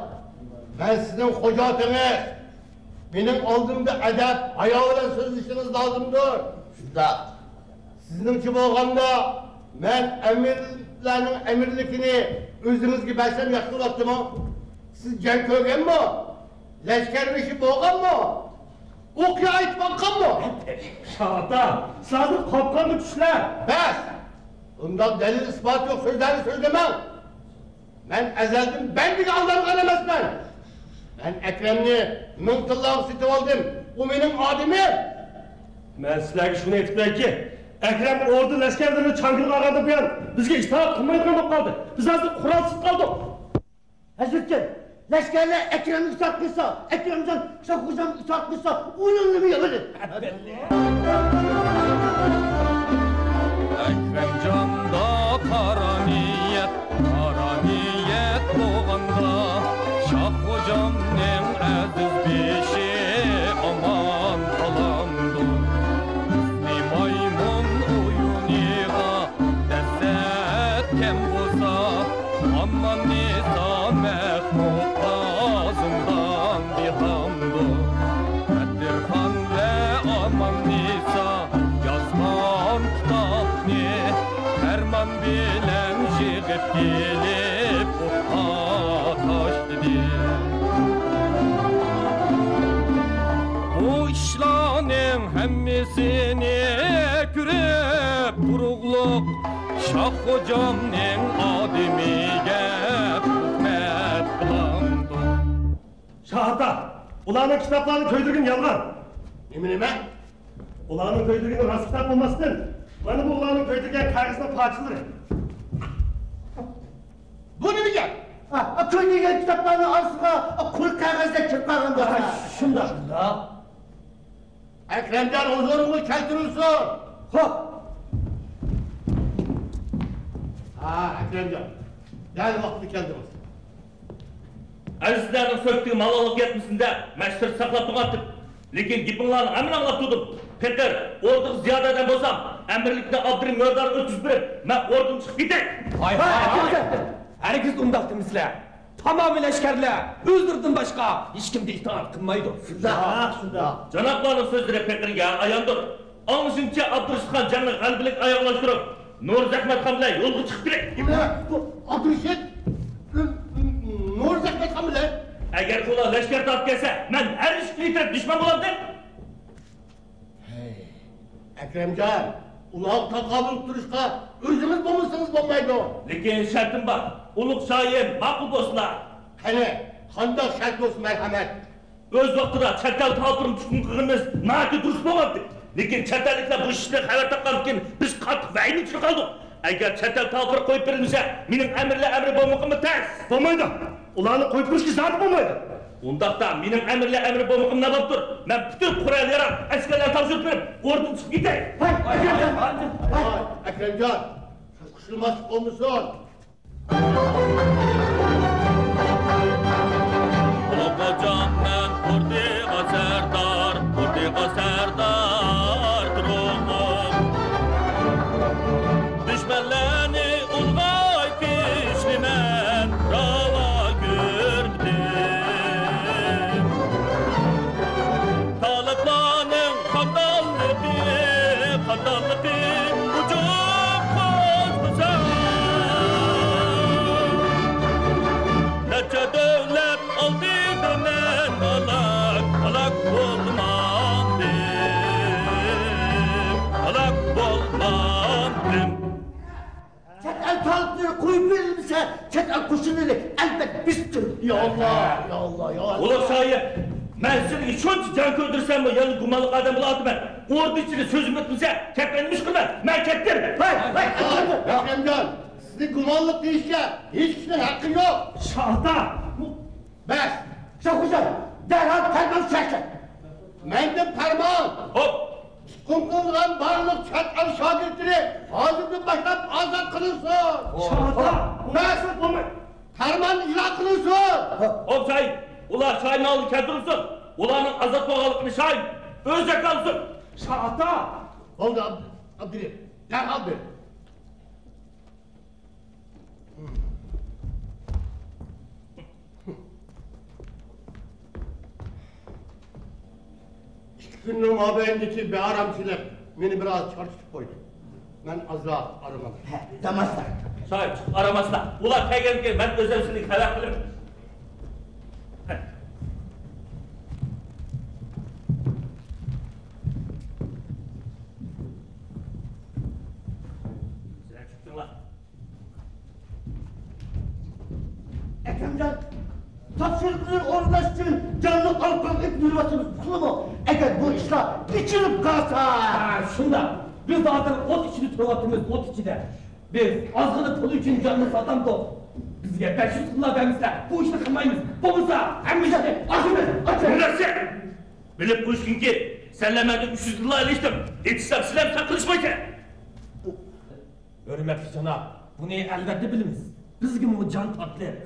مەن سىزنىڭ خوجا ئاتىڭىز. مېنىڭ ئالدىمدا ئەدەپ، ھايا بىلەن سۆزلىشىڭىز لازىمدۇر. شۇنداق. سىزنىڭچە بولغاندا، مەن ئەمىرلەرنىڭ ئەمىرلىكىنى ئۆزىڭىزگە بەرسەم ياخشى بولاتتىمۇ؟ سىز جەڭ كۆرگەنمۇ؟ لەشكەر بېشى بولغانمۇ؟ ئوقيا ئېتىپ باققانمۇ؟ شاھ ئاتا، سىز ھازىر قاپقانغا چۈشتىلەر. بەس! بۇنداق دەلىل-ئىسپاتى يوق سۆزلەرنى سۆزلىمەڭ. مەن ئەزەلدىن بەندىگە ئالدانغان ئەمەسمەن. مەن ئەكرەمنى مىڭ تىللاغا سېتىۋالدىم. ئۇ مېنىڭ ئادىمىم. مەن سىلەرگە شۇنى ئېيتىپ بېرەيكى، ئەكرەم ئوردا لەشكەرلىرىنى چاڭگىلىغا ئالغاندىن بۇيان، بىزگە ئىتائەت قىلمايدىغان بولۇپ قالدى. بىز ھازىر قورالسىز قالدۇق. ھەزرەتجان، لەشكەرلەر ئەكرەمنى ئىتائەت قىلسا، ئەكرەمجان شاھ خوجامنى ئىتائەت قىلسا، ئۇنىڭ نېمە يولى؟ ئەكرەمجاندا قارا نىيەت، قارا نىيەت بولغاندا، شاھ خوجامنىڭ ئەزىز بېشى ئامان قالامدۇ؟ بىزنى مايمۇن ئويۇنىغا دەسسەتكەن بولسا، ئاماننىسا مەھمۇدقا زىندان دېھامدۇ؟ قەدىرخان ۋە ئاماننىسا يازغان كىتابنى پەرمان بىلەن يىغىپ كېلىپ ئوتقا تاشلىدى. بۇ ئىشلارنىڭ ھەممىسىنى كۆرۈپ تۇرۇقلۇق شاھ خوجامنىڭ ئادىمىگە خىزمەت قىلامدۇ؟ شاھ ئاتا، ئۇلارنىڭ كىتابلارنى كۆيدۈرگىنى يالغان. نېمە، نېمە؟ ئۇلارنىڭ كۆيدۈرگىنى راست كىتاب بولماستىن، مانا بۇ ئۇلارنىڭ كۆيدۈرگەن كاغىزنىڭ پارچىلىرى. بۇ نېمە گەپ؟ ئا، ئا، كۆيدۈرگەن كىتابلارنىڭ ئارىسىغا، ئا، قۇرۇق كاغىزدەك كىرىپ قالغان بولسا. ئا، شۇنداق. شۇنداق. ئەكرەمجان، ھۇزۇرۇڭغا كەلتۈرۈلسۇن. خوپ. ھا، ئەكرەمجان، دەل ۋاقتىدا كەلدىڭىز. ئەزىزلەرنىڭ سۆھبىتىگە مالاللىق يەتمىسۇن دەپ، مەن سىرتتا ساقلاپ تۇرغانتىم. لېكىن گېپىڭلارنىڭ ھەممىنى ئاڭلاپ تۇردۇم. پېقىر، ئوردىغا زىيادە ئادەم بولسام، ئەمىرلىكنى ئابدۇرېھىم ھۆرىدارغا ئۆتكۈزۈپ بېرىپ، مەن ئوردىدىن چىقىپ كېتەي. ھاي، ھاي، ھاي، ھاي. ھەرگىز ئۇنداق دېمىسىلە. تامامى لەشكەرلەر ئۆزلىرىدىن باشقا ھېچكىمگە ئىتائەت قىلمايدۇ. شۇنداق، شۇنداق. جانابلارنىڭ سۆزلىرى پېقىرگە ئاياندۇر. ئاڭلىشىمچە، ئابدۇرېشىت خان جەڭنى غەلىبىلىك ئاياغلاشتۇرۇپ، نۇرزەھمەت خان بىلەن يولغا چىقىپ كېتەي. نېمە؟ بۇ ئابدۇرېشىت؟ نۇرزەھمەت خان بىلەن؟ ئەگەر ئۇلار لەشكەر تارتىپ كەلسە، مەن ھەر ئىككىلى تەرەپ دۈشمەن بولامدىم. ھەي، ئەكرەمجان، ئۇلارغا تاقابىل تۇرۇشقا ئۆزىڭىز بولمىسىڭىز بولمايدۇ. لېكىن شەرتىم بار، ئۇلۇغ شاھىم ماقۇل بولسىلا. قېنى، قانداق شەرت بولسا مەرھەمەت؟ ئۆز ۋاقتىدا چەت ئەل تاپىرىنى تۇتقۇن قىلغىنىمىز ناھايىتى دۇرۇس بولغانتى. لېكىن چەت ئەللىكلەر بۇ ئىشتىن خەۋەر تاپقاندىن كېيىن بىز قاتتىق ۋەھىمە ئىچىدە قالدۇق. ئەگەر چەت ئەل تاپىرى قويۇپ بېرىلمىسە، مېنىڭ ئەمىرلەر ئەمىرى بولمىقىممۇ تەس. بولمايدۇ. ئۇلارنى قويۇپ بېرىشكە زادى بولمايدۇ. ئۇنداقتا مېنىڭ ئەمىرلەر ئەمىرى بولمىقىم ناماپتۇر. مەن پۈتۈن قورال-ياراغ، ئەسكەرلەرنى تاپشۇرۇپ بېرىپ، ئوردىدىن چىقىپ كېتەي. ھاي، ھاي، ھاي، ھاي. ۋاي، ئەكرەمجان، قۇشلىماسلىق بولمىسۇن. ئۇلۇغ خوجام مەن ئوردىغا سەردار، ئوردىغا سەردار تۇرۇڭ. دۈشمەنلەرنى ئۇلغا ئەل تالىپلىرى قويۇپ بېرىلمىسە، چەت ئەل قوشۇنلىرى ئەلۋەتتە بېسىپ تۇرىدۇ. يا ئاللا، يا ئاللا، يا ئاللا. ئۇلۇغ شاھىم، مەن سېنىڭ شۇنچە جان كۆيدۈرسەممۇ، يەنە گۇمانلىق ئادەم بولۇۋاتىمەن. ئوردا ئىچىدە سۆزۈم ئۆتمىسە، كەتمەيمىز قىلىمەن. مەن كەتتىم. ھەي، ھەي، ئەكرەمجان، سىزنى گۇمانلىق دېيىشكە ھېچ كىشىنىڭ ھەققى يوق. شاھ ئاتا، بۇ بەس! شاھ خوجام، دەرھال پەرمان چىقىڭ! مەندىن پەرمان! خوپ! تۇتقۇن قىلىنغان بارلىق چەت ئەل شاگىرتلىرى ھازىردىن باشلاپ ئازاد قىلىنسۇن! شاھ ئاتا! بەس! پەرمان ئېلان قىلىنسۇن! خوپ، شاھىم! ئۇلار شاھىمنىڭ ئالدىغا كەلتۈرۈلسۇن! ئۇلارنىڭ ئازاد بولغانلىقىنى شاھىم ئۆزى جاكارلىسۇن! شاھ ئاتا! بولدى، ئابدۇ-، ئابدۇرېھىم، دەرھال بېرىڭ! ئىككى كۈننىڭ مابەينىدىكى بىئارامچىلىق مېنى بىر ئاز چارچىتىپ قويدى. مەن ئازراق ئارام ئالاي. ھە، دەم ئالسا. شاھىم، ئارام ئالسا. ئۇلار كەلگەندىن كېيىن مەن ئۆزۈم سېنى خەۋەر قىلىمەن. ھە. سىلەر چىقتىڭلار. ئەكەمجان، تاپشۇرۇقنى ئورۇنلاش ئۈچۈن جانلىق ئالپاق ئېتىپ يۈرۈۋاتىمىز، ئۇقتۇڭلارمۇ؟ ئەگەر بۇ ئىشلار ئېچىلىپ قالسا. ھە، شۇنداق. بىز ھازىر ئوت ئىچىدە تۇرۇۋاتىمىز، ئوت ئىچىدە. بىز ئازغىنە پۇل ئۈچۈن جاننى ساتامدۇق؟ بىزگە بەش يۈز تىللا بەرمىسە، بۇ ئىشنى قىلمايمىز. بولمىسا، ھەممە ئىشنى ئاچىمىز، ئاچىمىز. مۇدەسسىر! بىلىپ قويۇشقىنكى، سەن مەندىن ئۈچ يۈز تىللا ئېلىشتىم. ئېيتسام، سىلەر سەن قىلىشمايسەن. ھۆرمەتلىك جاناب، بۇنى ئەلۋەتتە بىلىمىز. بىزگىمۇ جان تاتلىق.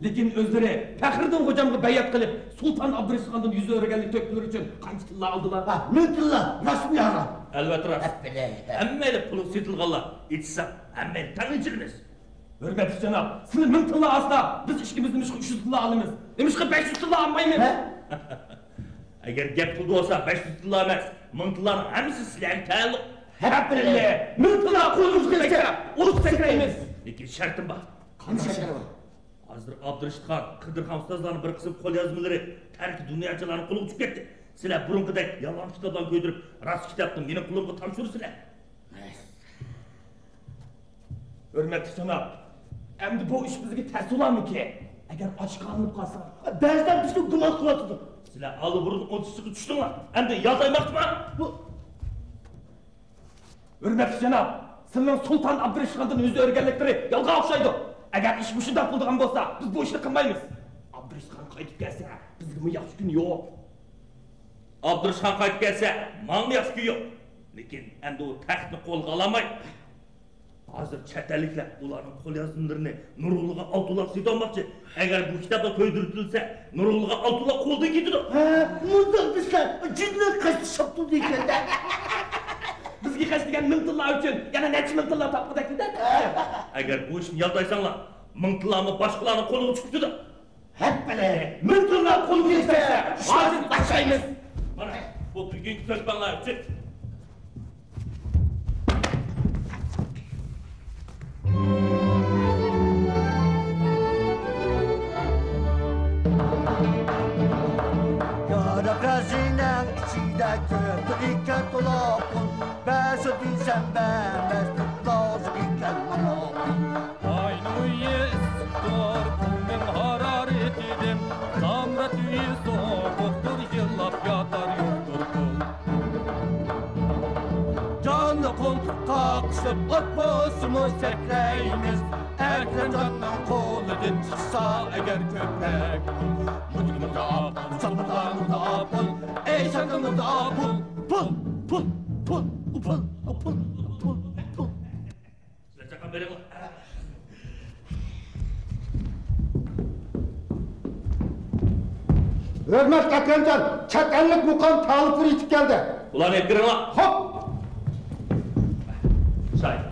لېكىن ئۆزلىرى پەخرىدىن خوجامغا بەيئەت قىلىپ، سۇلتان ئابدۇرېشىت خاندىن يۈز ئۆرۈگەنلىك تۆھپىلىرى ئۈچۈن قانچە تىللا ئالدىلا؟ ھە، مىڭ تىللا. راستمۇ يالغان؟ ئەلۋەتتە راست. ھەممەيلەن پۇلغا سېتىلغانلار. ئېيتسام، ھەممەيلەن تەڭ ئېچىلىمىز. ھۆرمەتلىك جاناب، سىلەر مىڭ تىللا ئالسا، بىز ئىككىمىز نېمىشقا ئۈچ يۈز تىللا ئالىمىز؟ نېمىشقا بەش يۈز تىللا ئالمايمىز؟ ھە؟ ئەگەر گەپ پۇلدا بولسا، بەش يۈز تىللا ئەمەس، مىڭ تىللانىڭ ھەممىسى سىلەرگە تەئەللۇق. ھەپپىلى! مىڭ تىللا قولىمىزغا كەلسە، ئۇرۇپ سەكرەيمىز. لېكىن شەرتىم بار. قانداق شەرتلەر بار؟ ھازىر ئابدۇرېشىت خان، قىدىر خان ئۇستازلارنىڭ بىر قىسىم قوليازمىلىرى تەركى دۇنياچىلارنىڭ قولىغا چۈشۈپ كەتتى. سىلەر بۇرۇنقىدەك يالغان كىتابلارنى كۆيدۈرۈپ، راست كىتابنى مېنىڭ قولۇمغا تاپشۇرىسىلەر. ھۆرمەتلىك جاناب، ئەمدى بۇ ئىش بىزگە تەس بولارمىكىن؟ ئەگەر ئاشكارىلىنىپ قالسا؟ بەزىلەر بىزگە گۇمان قىلىۋاتىدۇ. سىلەر ئاللىبۇرۇن ئوت ئىچىگە چۈشتۈڭلار، ئەمدى يالتايماقچىما؟ بۇ ھۆرمەتلىك جاناب، سىلىنىڭ سۇلتان ئابدۇرېشىت خاندىن يۈز ئۆرۈگەنلىكلىرى يالغان ئوخشايدۇ. ئەگەر ئىش مۇشۇنداق بولىدىغان بولسا، بىز بۇ ئىشنى قىلمايمىز. ئابدۇرېشىت خان قايتىپ كەلسە، بىزگىمۇ ياخشى كۈن يوق. ئابدۇرېشىت خان قايتىپ كەلسە، ماڭىمۇ ياخشى كۈن يوق. لېكىن ئەمدى ئۇ تەختنى قولغا ئالالمايدۇ. ھازىر چەت ئەللىكلەر ئۇلارنىڭ قوليازمىلىرىنى نۇرغۇنلىغان ئالتۇنلارغا سېتىۋالماقچى. ئەگەر بۇ كىتابلار كۆيدۈرۈلسە، نۇرغۇنلىغان ئالتۇنلار قولدىن كېتىدۇ. ھە، مۇنداق دېسە، جىنلار قاچتى شاپتۇل دېگەندە. بىزگە خەجلىگەن مىڭ تىللا ئۈچۈن يەنە نەچچە مىڭ تىللا تاپقۇدەك-دە. ئەگەر بۇ ئىشنى يالتايساڭلار، مىڭ تىللامۇ باشقىلارنىڭ قولىغا چۈشۈپ كېتىدۇ. ھەپپىلى! مىڭ تىللا قولغا يەتسە، ھازىر باشلايمىز. مانا، بۇ بۈگۈنكى تۆھپەڭلار ئۈچۈن. يارا خەزىنەڭ ئىچىدە كۆپتۇر ئىكەن تولا پۇل، بەرسە دېسەم بەرمەس، لازىم ئىكەن ماڭا پۇل. ئاينىڭ ئۆيى ئىسسىقتۇر، پۇلنىڭ ھارارىتىدىن. نامرات ئۆيى سوغۇقتۇر، يىلاپ ياتار يوقتۇر پۇل. جاننى قولتۇققا قىسىپ، ئوت بولسىمۇ سەكرەيمىز. ئەكرەمجاننىڭ قولىدىن چىقسا ئەگەر كۆپرەك پۇل، مۇددىمۇ داپۇل، سالمىدامۇ داپۇل، ئەي ساكىمۇ داپۇل، پۇل، پۇل، پۇل، پۇل، پۇل، پۇل، پۇل. سىلەر چاققان بېرىڭلار. ھۆرمەتلىك ئەكرەمجان، چەت ئەللىك مۇقام تالىپلىرى يېتىپ كەلدى. ئۇلارنى ئېلىپ كىرىڭلار. خوپ. شاھىت.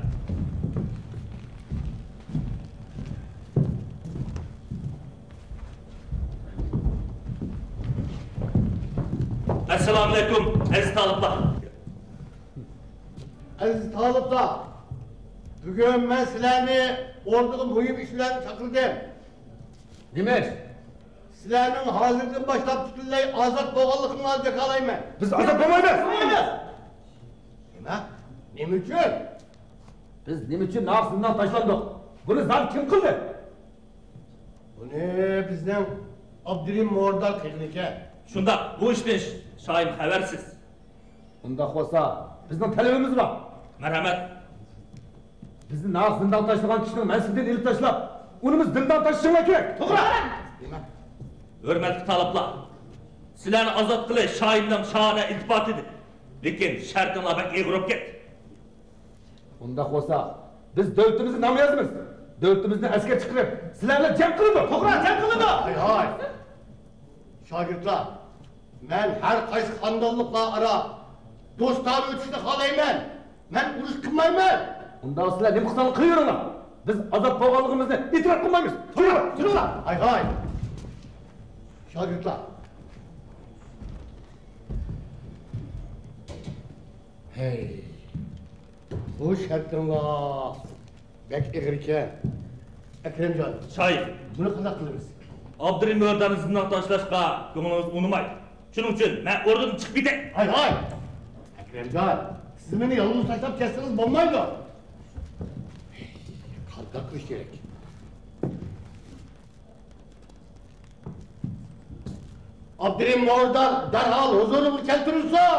ئەسسالامۇئەلەيكۇم، ئەزىز تالىپلار. ئەزىز تالىپلار، بۈگۈن مەن سىلەرنى ئوردىغا مۇھىم ئىش بىلەن چاقىردىم. نېمە ئىش؟ سىلەرنىڭ ھازىردىن باشلاپ پۈتۈنلەي ئازاد بولغانلىقىڭلارنى جاكارلايمەن. بىز ئازاد بولمايمىز! نېمە؟ نېمە ئۈچۈن؟ بىز نېمە ئۈچۈن ناھەق زىندانغا تاشلاندۇق؟ بۇنى زادى كىم قىلدى؟ بۇنى بىزنىڭ ئابدۇرېھىم مورىدار قىلغىنىكەن. شۇنداق، بۇ ئىشتىن شاھىم خەۋەرسىز. ئۇنداق بولسا، بىزنىڭ تەلىپىمىز بار. مەرھەمەت. بىزنى ناھەق زىندانغا تاشلىغان كىشىنىڭ مەنسىپىدىن ئېلىپ تاشلاپ، ئۇنى بىز زىندانغا تاشلىشىڭلار كېرەك. توغرا. ھۆرمەتلىك تالىپلار، سىلەرنى ئازاد قىلىش شاھىمنىڭ شاھانە ئىلتىپاتى ئىدى. لېكىن شەرتىڭلار بەك ئېغىر بولۇپ كەتتى. ئۇنداق بولسا، بىز دۆلىتىمىزگە نامە يازىمىز. دۆلىتىمىزدىن ئەسكەر چىقىرىپ، سىلەر بىلەن جەڭ قىلىدۇ. توغرا، جەڭ قىلىدۇ. ھاي، ھاي. شاگىرتلار، مەن ھەر قايسى خانىدانلىقلار ئارا دوستانە ئۆتۈشنى خالايمەن. مەن ئۇرۇش قىلمايمەن. ئۇنداق سىلەر نېمە قىلساڭلار قىلىۋېرىڭلار. بىز ئازاد بولغانلىقىمىزنى ئېتىراپ قىلمايمىز. يۈرۈڭلار، يۈرۈڭلار. ھاي، ھاي. شاگىرتلار. ھەي. بۇ شەرتىڭلار بەك ئېغىر ئىكەن. ئەكرەمجان. شاھىم. بۇنى قانداق قىلىمىز؟ ئابدۇرېھىم مۆرداننى زىندانغا تاشلاشقا كۆڭلىڭىز ئۇنىمايدۇ. شۇنىڭ ئۈچۈن مەن ئورنىدىن چىقىپ كېتەي. ھاي، ھاي! ئەكرەمجان، سىز مېنى يالغۇز تاشلاپ كەتسىڭىز بولمايدۇ. قانداق قىلىش كېرەك؟ ئابدۇرېھىم مورىدار دەرھال ھۇزۇرۇمغا كەلتۈرۈلسۇن!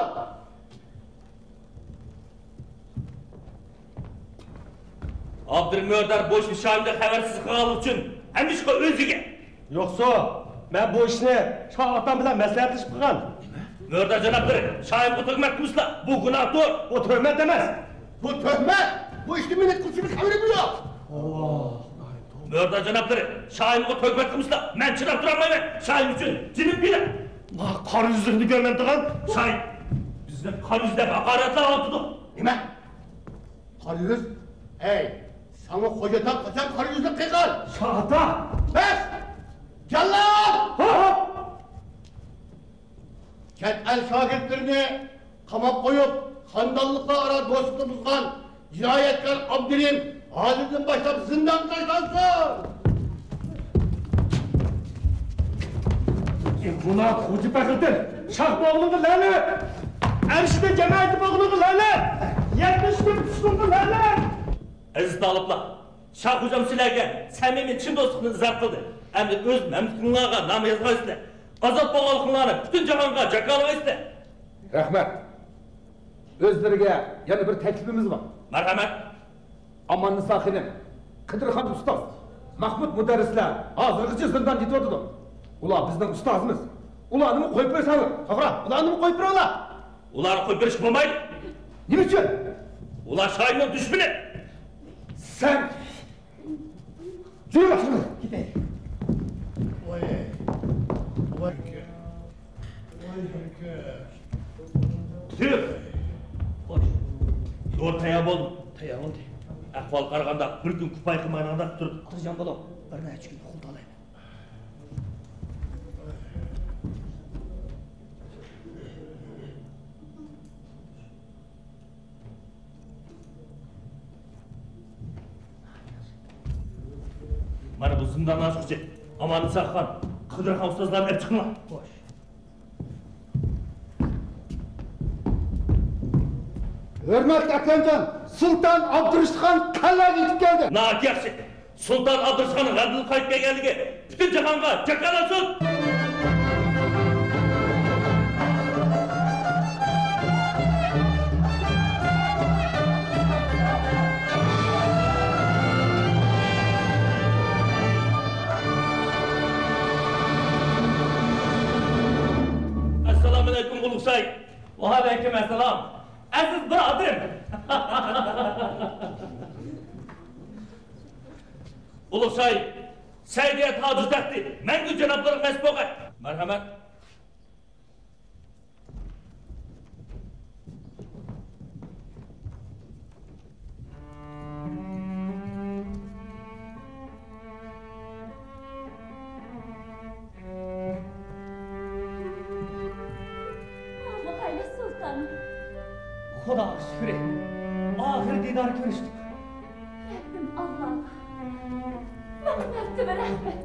ئابدۇرېھىم مۆردار بۇ ئىشنى شاھىمدىن خەۋەرسىز قىلغانلىقى ئۈچۈن ھەممە ئىشقا ئۆزى ئىگە. يوقسۇ، مەن بۇ ئىشنى شاھ ئاتام بىلەن مەسلىھەتلىشىپ قىلغان. مۆردار جانابلىرى، شاھىمغا تۆھمەت قىلمىسىلا، بۇ گۇناھتۇر. بۇ تۆھمەت ئەمەس. بۇ تۆھمەت! بۇ ئىشنى مېنىڭ قىلىشىمنىڭ خەۋىرىممۇ يوق. مۆردار جانابلىرى، شاھىمغا تۆھمەت قىلمىسىلا، مەن چىداپ تۇرالمايمەن. شاھىم ئۈچۈن جېنىمنى بېرەي. ما قارا يۈزلۈكنى كۆرمەمدىغان. شاھىم، بىزنى قارا يۈز دەپ ھاقارەتلەپ ئاتىدۇ. نېمە؟ قارا يۈز؟ ئەي، ساڭا خوجا ئاتا قاچان قارا يۈزلۈك قىلغان؟ شاھ ئاتا! بەس! جاللات! ھوپ! چەت ئەل شاگىرتلىرىنى قاماپ قويۇپ، خانىدانلىقلار ئارا دوستلۇقنى بۇزغان جىنايەتكار ئابدۇرېھىم ھازىردىن باشلاپ زىندانغا تاشلانسۇن! ئى گۇناھ خوجا پەخرىدىن، شاھ ئوغلۇڭغا لەنەت! ئەرشىدە جامائەت ئوغلۇڭغا لەنەت! يەتمىش كۈن پۇشتۇڭغا لەنەت! ئەزىز تالىپلار، شاھ خوجام سىلەرگە سەمىمىي چىن دوستلۇقىنى ئىزھار قىلدى. ئەمدى ئۆز مەملىكىتىڭلارغا نامە يازغايسىلەر. ئازاد بولغانلىقىڭلارنى پۈتۈن جاھانغا جاكارلىغايسىلەر. رەھمەت. ئۆزلىرىگە يەنە بىر تەكلىپىمىز بار. مەرھەمەت. ئاماننىسا خېنىم، قىدىرخان ئۇستاز، مەھمۇد مۇدەررىسلەر ھازىرغىچە زىنداندا يېتىۋاتىدۇ. ئۇلار بىزنىڭ ئۇستازىمىز. ئۇلارنىمۇ قويۇپ بېرىسەڭلار. توغرا، ئۇلارنىمۇ قويۇپ بېرىڭلار. ئۇلارنى قويۇپ بېرىشكە بولمايدۇ. نېمە ئۈچۈن؟ ئۇلار شاھىمنىڭ دۈشمىنى. سەن جۈرۈڭ! كېتەي. ۋاي، ۋاي، ۋاي، تۈف! خوش. يول تەييار بولدى. تەييار بولدى. ئەھۋال قارىغاندا، بىر كۈن كۇپايە قىلمايدىغاندەك تۇرىدۇ. خاتىرجەم بولۇڭ، بىر نەچچە كۈن ئۇخلىتالايمەن. مانا بۇ زىندان ئاچقۇچى. ئاماننىسا خان، قىدىرخان ئۇستازلارنى ئەپ چىقىڭلار. خوش. ھۆرمەتلىك ئەكرەمجان، سۇلتان ئابدۇرۇشتىخان قەلئەگە يېتىپ كەلدى. ناھايىتى ياخشى. سۇلتان ئابدۇرۇشخاننىڭ غەلىبىدىن قايتىپ كەلگەنلىكى پۈتۈن جاھانغا جاكارلانسۇن! ئەسسالامۇئەلەيكۇم، ئۇلۇغ شاھىم. ۋەئەلەيكۇم ئەسسالام. ئەزىز بۇرادىرىم. ئۇلۇغ شاھىم، سەئىدىيە تاجۇ تەختى مەڭگۈ جانابلىرىغا نېسىپ بولغاي. مەرھەمەت. ماڭا قايلى سۇلتان. خۇداغا شۈكرى، ئاخىرى دىدار كۆرۈشتۇق. رەببىم ئاللاغا مىڭ مەرتىۋە رەھمەت.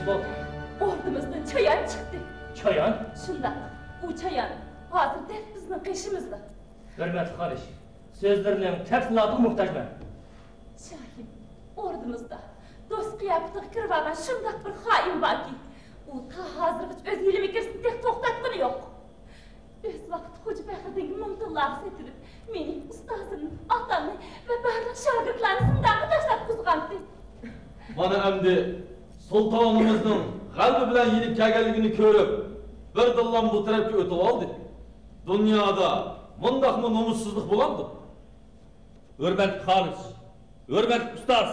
بولدى. ئوردىمىزدىن چايان چىقتى. چايان؟ شۇنداق. ئۇ چايان ھازىر دەل بىزنىڭ قېشىمىزدا. ھۆرمەتلىك خانىش، سۆزلىرىنىڭ تەپسىلاتىغا موھتاجمەن. شاھىم، ئوردىمىزدا دوست قىياپىتىگە كىرىۋالغان شۇنداق بىر خائىن باركى، ئۇ تا ھازىرغىچە ئۆز ھىيلە-مىكرىسىنى تېخى توختاتقىنى يوق. ئۆز ۋاقتىدا خوجا پەخرىدىنگە مىڭ تىللاغا سېتىلىپ، مېنى، ئۇستازىمنى، ئاتامنى ۋە بارلىق شاگىرتلارنى زىندانغا تاشلاپ قۇتقانتى. مانا ئەمدى سۇلتانىمىزنىڭ غەلىبە بىلەن يېنىپ كەلگەنلىكىنى كۆرۈپ، بىردىنلا بۇ تەرەپكە ئۆتۈۋالدى. دۇنيادا مۇنداقمۇ نومۇسسىزلىق بولامدۇ؟ ھۆرمەتلىك خانىش، ھۆرمەتلىك ئۇستاز،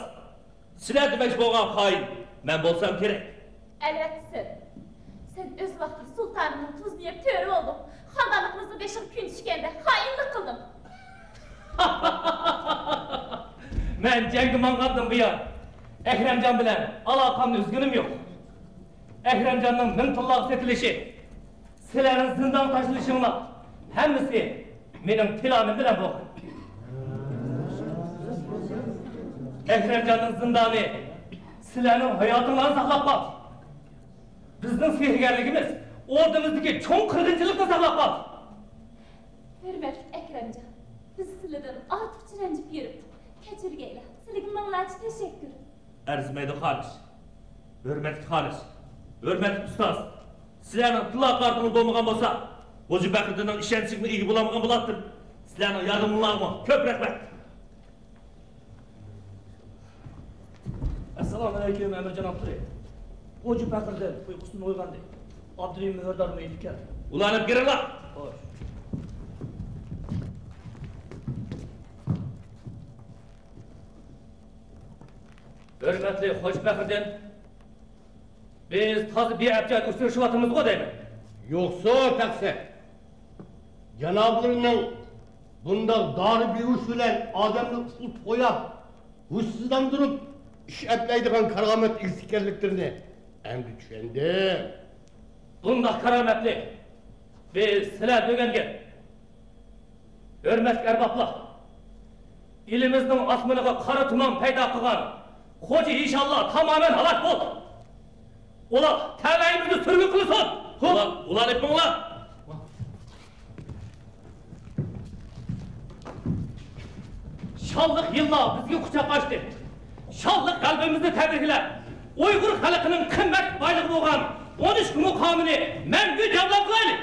سىلەر دېمەكچى بولغان خائىن مەن بولسام كېرەك. ئەلۋەتتە سەن. سەن ئۆز ۋاقتىدا سۇلتانىمنىڭ تۇزىنى يەپ تۆرە بولدۇڭ، خانىدانلىقىمىزنىڭ بېشىغا كۈن چۈشكەندە خائىنلىق قىلدىڭ. مەن جەڭگە ماڭغاندىن بۇيان، ئەكرەمجان بىلەن ئالاقەمنى ئۈزگىنىم يوق. ئەكرەمجاننىڭ مىڭ تىللاغا سېتىلىشى، سىلەرنىڭ زىندانغا تاشلىنىشىڭلار ھەممىسى مېنىڭ پىلانىم بىلەن بولغان. ئەكرەمجاننىڭ زىندانى سىلەرنىڭ ھاياتىڭلارنى ساقلاپ قالدى. بىزنىڭ سېھىرگەرلىكىمىز ئوردىمىزدىكى چوڭ قىرغىنچىلىقنى ساقلاپ قالدى. ھۆرمەتلىك ئەكرەمجان، بىز سىلىدىن ئارتۇقچە رەنجىپ يۈرۈپتۇق. كەچۈرگەيلا، سىلىگە مىڭلارچە تەشەككۈر. ئەرزىمەيدۇ خانىش. ھۆرمەتلىك خانىش، ھۆرمەتلىك ئۇستاز، سىلەرنىڭ تىللا كارتىڭىز بولمىغان بولسا، خوجا پەخرىدىننىڭ ئىشەنچىگىمۇ ئىگە بولالمىغان بولاتتىم. سىلەرنىڭ ياردىمىڭلارغىمۇ كۆپ رەھمەت. ئەسسالامۇئەلەيكۇم، ئەمىرجان ئابدۇرېھىم. خوجا پەخرىدىن ئۇيقۇسىدىن ئويغاندى. ئابدۇرېھىم مۆھۈردارمۇ يېتىپ كەلدى. ئۇلارنى ئېلىپ كىرىڭلار. خوش. ھۆرمەتلىك خوجا پەخرىدىن، بىز تازا بىئەپچان ئۇچرىشىۋاتىمىزغۇ دەيمەن. يوقسۇ تەقسىر. جانابلىرىنىڭ بۇنداق دارى بىھۇش بىلەن ئادەمنى ئۇخلىتىپ قويۇپ، ھوشسىزلاندۇرۇپ ئىش ئەپلەيدىغان كارامەت ئىگىسى ئىكەنلىكلىرىنى ئەمدى چۈشەندىم. بۇنداق كارامەتنى بىز سىلەردىن ئۆگەنگەن. ھۆرمەتلىك ئەربابلار! ئېلىمىزنىڭ ئاسمىنىغا قارا تۇمان پەيدا قىلغان خوجا ھىشاملار تامامەن ھالاك بولدى. ئۇلار تەۋەيىمىزنى سۈرگۈن قىلسۇن! ئۇلار، ئۇلارنى ئېلىپ مېڭىڭلار! شانلىق يىللار بىزگە قۇچاق ئاچتى. شانلىق غەلىبىمىزنى تەبرىكلەپ، ئۇيغۇر خەلقىنىڭ قىممەت بايلىقى بولغان ئون ئۈچ مۇقامىنى مەڭگۈ جەۋلان قىلايلى!